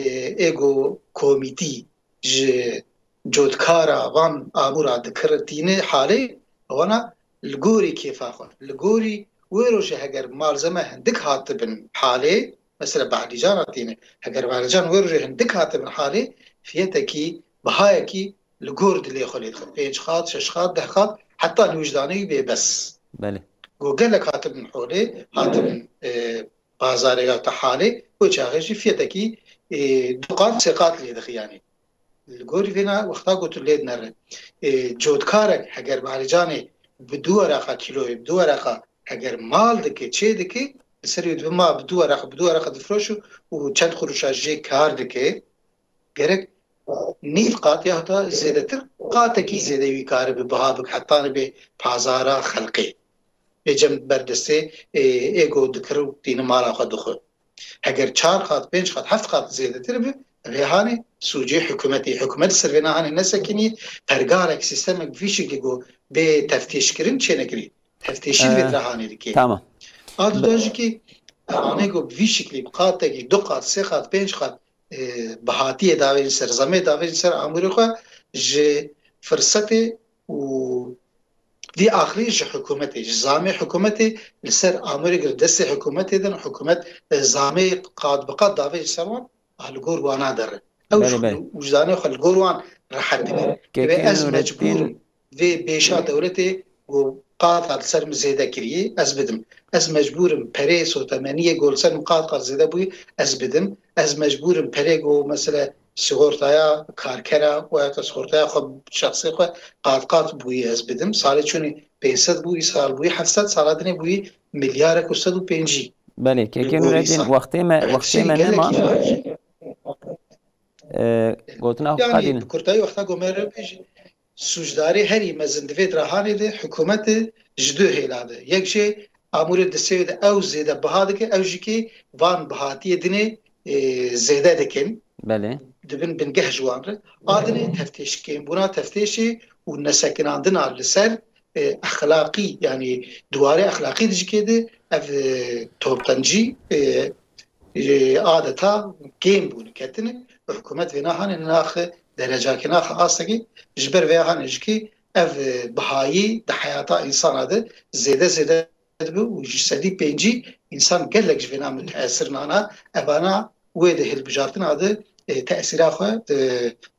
ê ku komîtî ji cotkara van amûra dikir tîne halê, wana li gorî kêfa xwe, li gorî wê rojê heger malzeme hindik hatibin halê, mesela behlîcana tîne, heger behlîcan wê rojê hindik hatibin halê, fiyetekî, bihayekî li gor dilê xwe lê dixe. Pênc qat, şeş qat, deh qat, heta li wijdanê wî bê bes. Belê. Go gelek hatibin holê, hatibin, e, bazarê ya te halê, wê çaxê jî fiyetekî, e, du qat, sê qat lê dixî yanî. Li gorî vêna wexta ku tu lê dinere, e, cotkarek heger baricanê bi du weraqa kîloyê, bi du weraqa heger mal dike, çê dike, li ser wê dibe ma bi du weraqa, bi du weraqa difroşu û çend quruşa jê kar dike, gerek nîv qat ya heta zêdetir, qatekî zêde wî karibe biha bik, heta nibe pazara xelqê. Bê cem berdestê, ê, ê ku dikir û tîni mala xwe dixwe. Heger çar qat, pênc qat, heft qat zêdetir bi, vê hanê sûcê hikûmetê. Hikûmet ser vêna hanê nesekinî, pergalek, sîstemek bi vî şiklî ku bê teftîşkirin çênekirî. Teftîşî di vê Ee, dira hanê dike. Tamam. A duda jî ki hanê ku bi vî şiklî, bi qatekî, du qat, sê qat, pênc qat, e, bihatiyê davêjin ser, zamê davêjin ser amûrê xwe ji firsetê û vî axirî ji hikûmetê, ji zamê hikûmetê li ser amûrê gir destê hikûmetê din, hikûmet, e, zamê qat bi qat davêjin ser wan, a li gor wana dere. Ew Belê, jî belê. Wijdanê xwe li gor wan rehet dike. Kekê Divê ez Nurettin mecbûr im vê bêşa dewletê ku qata li ser min zêde kiriye, ez bidim. Ez mecbûr im perê sotemeniyê ku li ser min qat qat zêde bûye, ez bidim. Ez mecbûr im perê ku mesela sigortaya karkera û ya da sigortaya xwe şexsê xwe qat qat bûye ez bidim. Salê çûnê pênc sed bû, îsal bûye heft sed, sala dinê bûye milyarek û sed û pêncî. Belê, Kekê Nurettin, wextê me, wextê me nema. Ee, gotina xwe qedînin. Yanî bi kurtayî wexta ku me re bêje, sûcdarê herî mezin di vê dirahanê de hikûmet e ji du hêla de. Yek jê amûrê di sê de ew zêde biha dike, ew jî kê van bihatiyê dinê, e, zêde dikin. Belê. Dibin bingeh ji wan re. A dinê teftêşkên bûna teftêşê û nesekinandina li ser, e, exlaqî, yanî di warê exlaqî dijikê de ev, e, toptancî, e, e, adeta kêm bûne, ketine. Hikûmet vê nahanê naxe derecakê, naxe astekê, ji ber vê hanê jikê ev, e, bihayî di heyata însana de zêde zêde dibe û ji sedî pêncî însan gelek ji vêna muteesir nana, evana wê di hilbijartina de, e, tesîra xwe, e,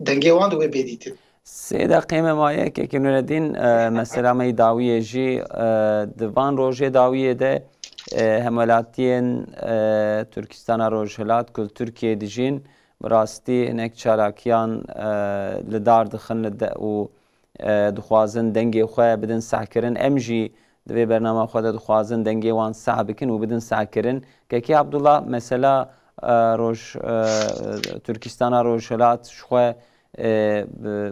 dengê wan di wê bê dîtin. Sê deqê me maye, Kekê Nureddîn, e, mesela me yî dawiyê jî, e, di van rojê dawiyê de, e, hemwelatiyên, e, Tirkistana Rojhilat ku li Tirkiyeyê dijîn, bi rastî hinek çalakiyan, e, li dar dixin li de û e, dixwazin dengê xwe bidin sehkirin. Em jî di vê bernama xwe de dixwazin dengê wan seh bikin û bidin sehkirin. Kekê Abdullah, mesela, e, Roj-, e, Tirkistana Rojhilat ji xwe, e, bi,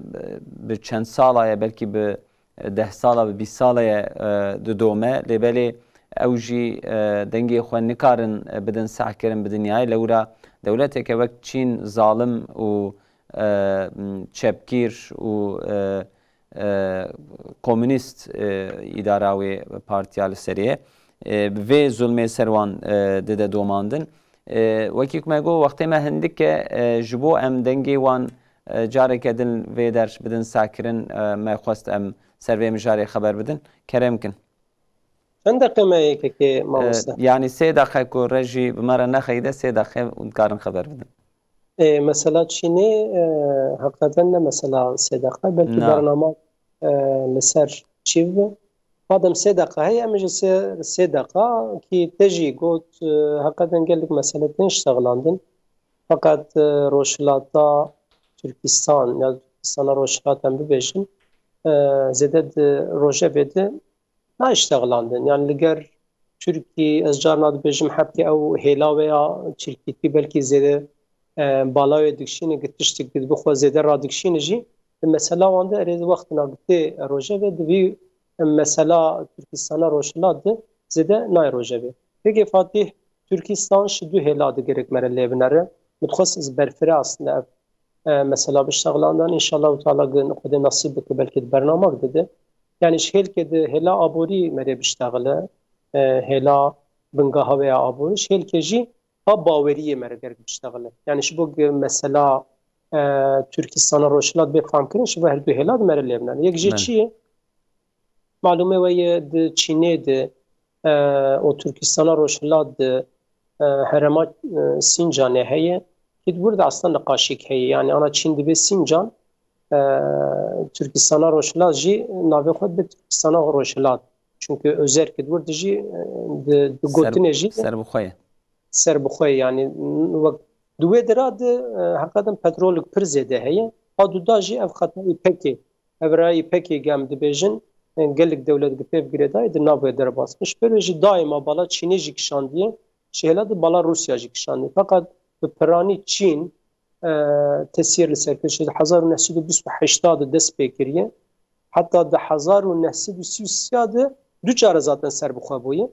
bi çend sala ye, belkî bi deh sala, bi bîst sala ye, e, didome. Lê belê ew jî, e, dengê xwe nikarin, e, bidin sehkirin bi dinyayê. Lewra dewleteke wek Çîn zalim û, e, m, çepgîr û, e, e, komûnîst, e, îdara wê partiya li serê ye. E, bi vê zulmê ser wan, e, dide domandin. E, wekî ku me got, wextê me hindik e, e, ji bo em dengê wan, e, careke din vê der bidin sehkirin, e, me xwest em ser vê mijarê xeber bidin. Kerem kin. Çend deqe me yekekê, mamoste? E, yanî sê deqe ku re jî bi me re nexeyde, sê deqe hûn dikarin xeber bidin. E, mesela Çînê, e, heqîqeten ne mesela sê deqe, belkî Na. bernama, e, li ser çî bibe. Madem sê deqa heye, em jî sê, sê deqa kî te jî got, e, heqîqeten gelek mesele tên ştexlandin. Feqet, e, Rojhilata Tirkistan ya Tirkistana Rojhilat em bibêjin, e, zêde di rojevê de nayê ştexlandin. Yani li ger Tirkî, ez carna dibêjim, hebkê ew hêla wê ya Tirkîtî belkî zêde, e, bala wê dikişîne, gi tiştik di bi xwe zêde radikişîne jî, di mesela wan de erê wextina gi tê rojevê di vî mesela Tirkistana Rojhilat de zêde nayê rojevê. Pêkê Fatîh, Tirkistan ji du hêla de gerek me re lê binere. Min dixwest ez berfireh aslında ev, e, mesela biştexlandan. Înşallah Teala gin Xwedê nasîb bike, belkî di bernamak de de. Yani ji hêlkê de hêla aborî me rê biştexile, e, hêla bingeha wê ya aborî, ji hêlkê jî a baweriyê me re gerek biştexile. Yani ji bo gi mesela, e, Tirkistana Rojhilat bê famkirin, ji bo her du hêla de me re lê binere. Yek jê Belê. çi ye? Malûmê we ye di Çînê de, e, û Tirkistana Rojhilat de, e, herêma, e, Sincanê heye. Kî di wir de aslında niqaşîk heye. Yani ana Çîn dibe Sincan, e, Tirkistana Rojhilat jî navê xwe dibe Tirkistana Rojhilat. Çünkü özel kî di wir de jî, e, di, di Ser, gotinê jî ser bi xwe ye. ser bi xwe ye. Yani wek di wê dira de, e, heqîqeten petrolik pir zêde heye. A duda jî ev xeta îpekê. Ev raya îpekê ge em dibêjin, e, gelek dewlet gi pêv girêdayê di nav wê derbas bin. Ji ber wê jî daîma bala Çînê jî kişandiye, ji hêla de bala Rûsya jî kişandiye. Feqet bi piranî Çîn, e, tesîr li ser kir. Ji hezar û neh sed û bîst û heşt de dest pê kiriye. Heta di hezar û neh sed û sî û sê de du care zaten ser bi xwe bûye.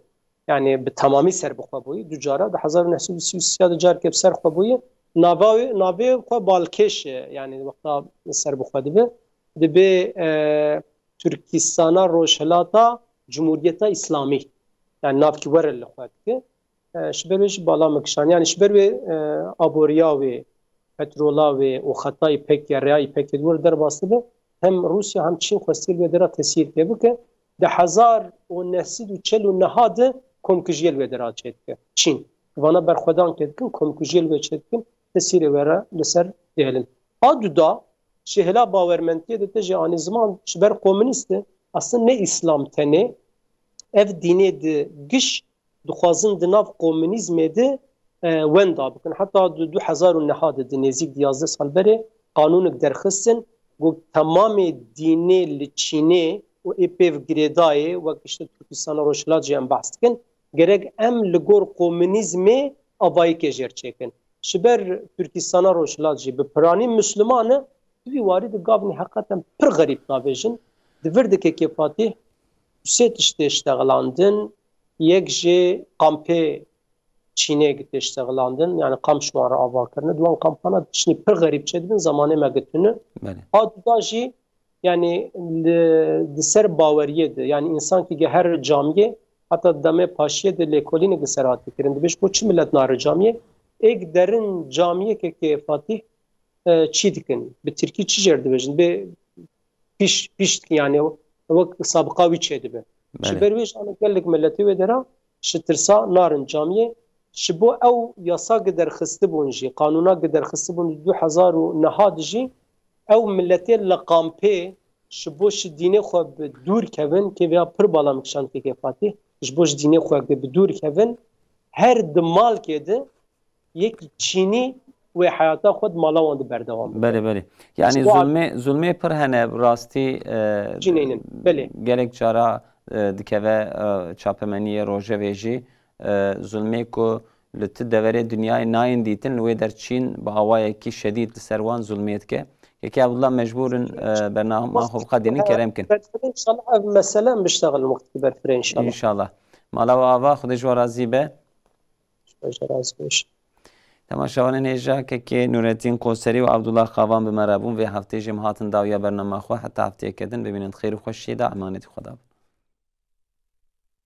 Yani bi temamî ser bi xwe bûye. Du cara di hezar û neh sed û sî û sê de careke bi ser xwe bûye. Nava wê, navê xwe balkêş e. Yani wexta ser bi xwe dibe. Dibe, e, Tirkistana Rojhilata Cumhuriyeta Îslamî. Yani navkî were li xwe dike. E, ji ber wê jî bala me kişand. Yani ji ber wê, e, aboriya wê, petrola wê û xeta îpekê, rêya îpekê di wir derbas dibe. Hem Rûsya hem Çîn xwestiye li wê dera tesîrkê bike. Di hezar û neh sed û çel û neh de komkujiyê li wê dera çêdike. Çîn. Vana berxwedankê dikin, komkujiyê li wê çêdikin, tesîrê wê re li ser dihêlin. A duda, ji hêla bawermendiyê de te jî anî ziman, ji ber komûnîst e, aslında ne Îslam tenê, ev dînê di giş dixwazin di nav komûnîzmê de, e, wenda bikin. Heta di du hezar û neh de, di nêzîk di yazdeh sal berê qanûnek derxistin, ku temamê dînê li Çînê û ê pêv girêdayê, wek işte Tirkistana Rojhilat jî em behs dikin, gerek em li gor komûnîzmê avayîkê jêr çêkin. Ji ber Tirkistana Rojhilat jî bi piranî Misliman e, di vî warî de gavnî heqeten pir xerîb navêjin. Di vir dikekê Fatîh du sê tiştê ştexlandin, yek jê kampê Çînê gi tê ştexlandin, yani kamp ji wan re ava kirine. Di wan kampana tiştî pir xerîb çêdibin, zemanê me gi tune. Belê. A duda jî, yani li, di ser baweriyê de, yani însan ki ge her camiyê, heta demê paşiyê de lêkolînek li ser hatî kirin. Dibêj bo çi millet nare camiyê? Êk derin camiyê ke kê Fatîh, e, çî dikin. Bi tirkî çi jêr dibêjin? Bê pîş, pîş dikin, yani wek sabiqa wî çêdibe. Ji Belê. ber wê jî ana gelek miletê wê dera ji tirsa narin camiyê. Ji bo ew yasa gi derxistibûn jî, qanûna gi derxistibûn di du hezar û neh de jî, ew miletê li kampê ji bo ji dînê xwe bi dûr kevin, kê vêya pir bala min kişand kekê Fatîh, ji bo ji dînê xwe bi dûr kevin, her di malkê de yekî Çînî wê heyata xwe di mala wan de berdewam bike. Belê, belê. Yani Ji bo zulmê, zulmê pir hene, bi rastî, e, Çînê ne. Belê. gelek cara, e, dikeve, e, çapemeniyê rojevê jî, e, zulmê ku li ti deverê dinyayê nayên dîtin, li wê der Çîn bi awayekî şedîd li ser wan zulmê dike. Kekê Abdullah, mecbûr in, e, bernama xwe biqedînin, kerem kin. Berfirê inşallah ev mesele em biştexilin wextî berfirê inşallah. Înşallah. Mala we ava, Xwedê ji we razî be. Ji we jî razî be. Temaşevanên hêja, kekê Nûretîn Qoserî û Abdullah Qavan bi me re bûn. Vê heftê jî em hatin dawiya bernama xwe. Heta hefteyeke din bimînin di xêr û xweşiyê de. Emanetî Xweda bin.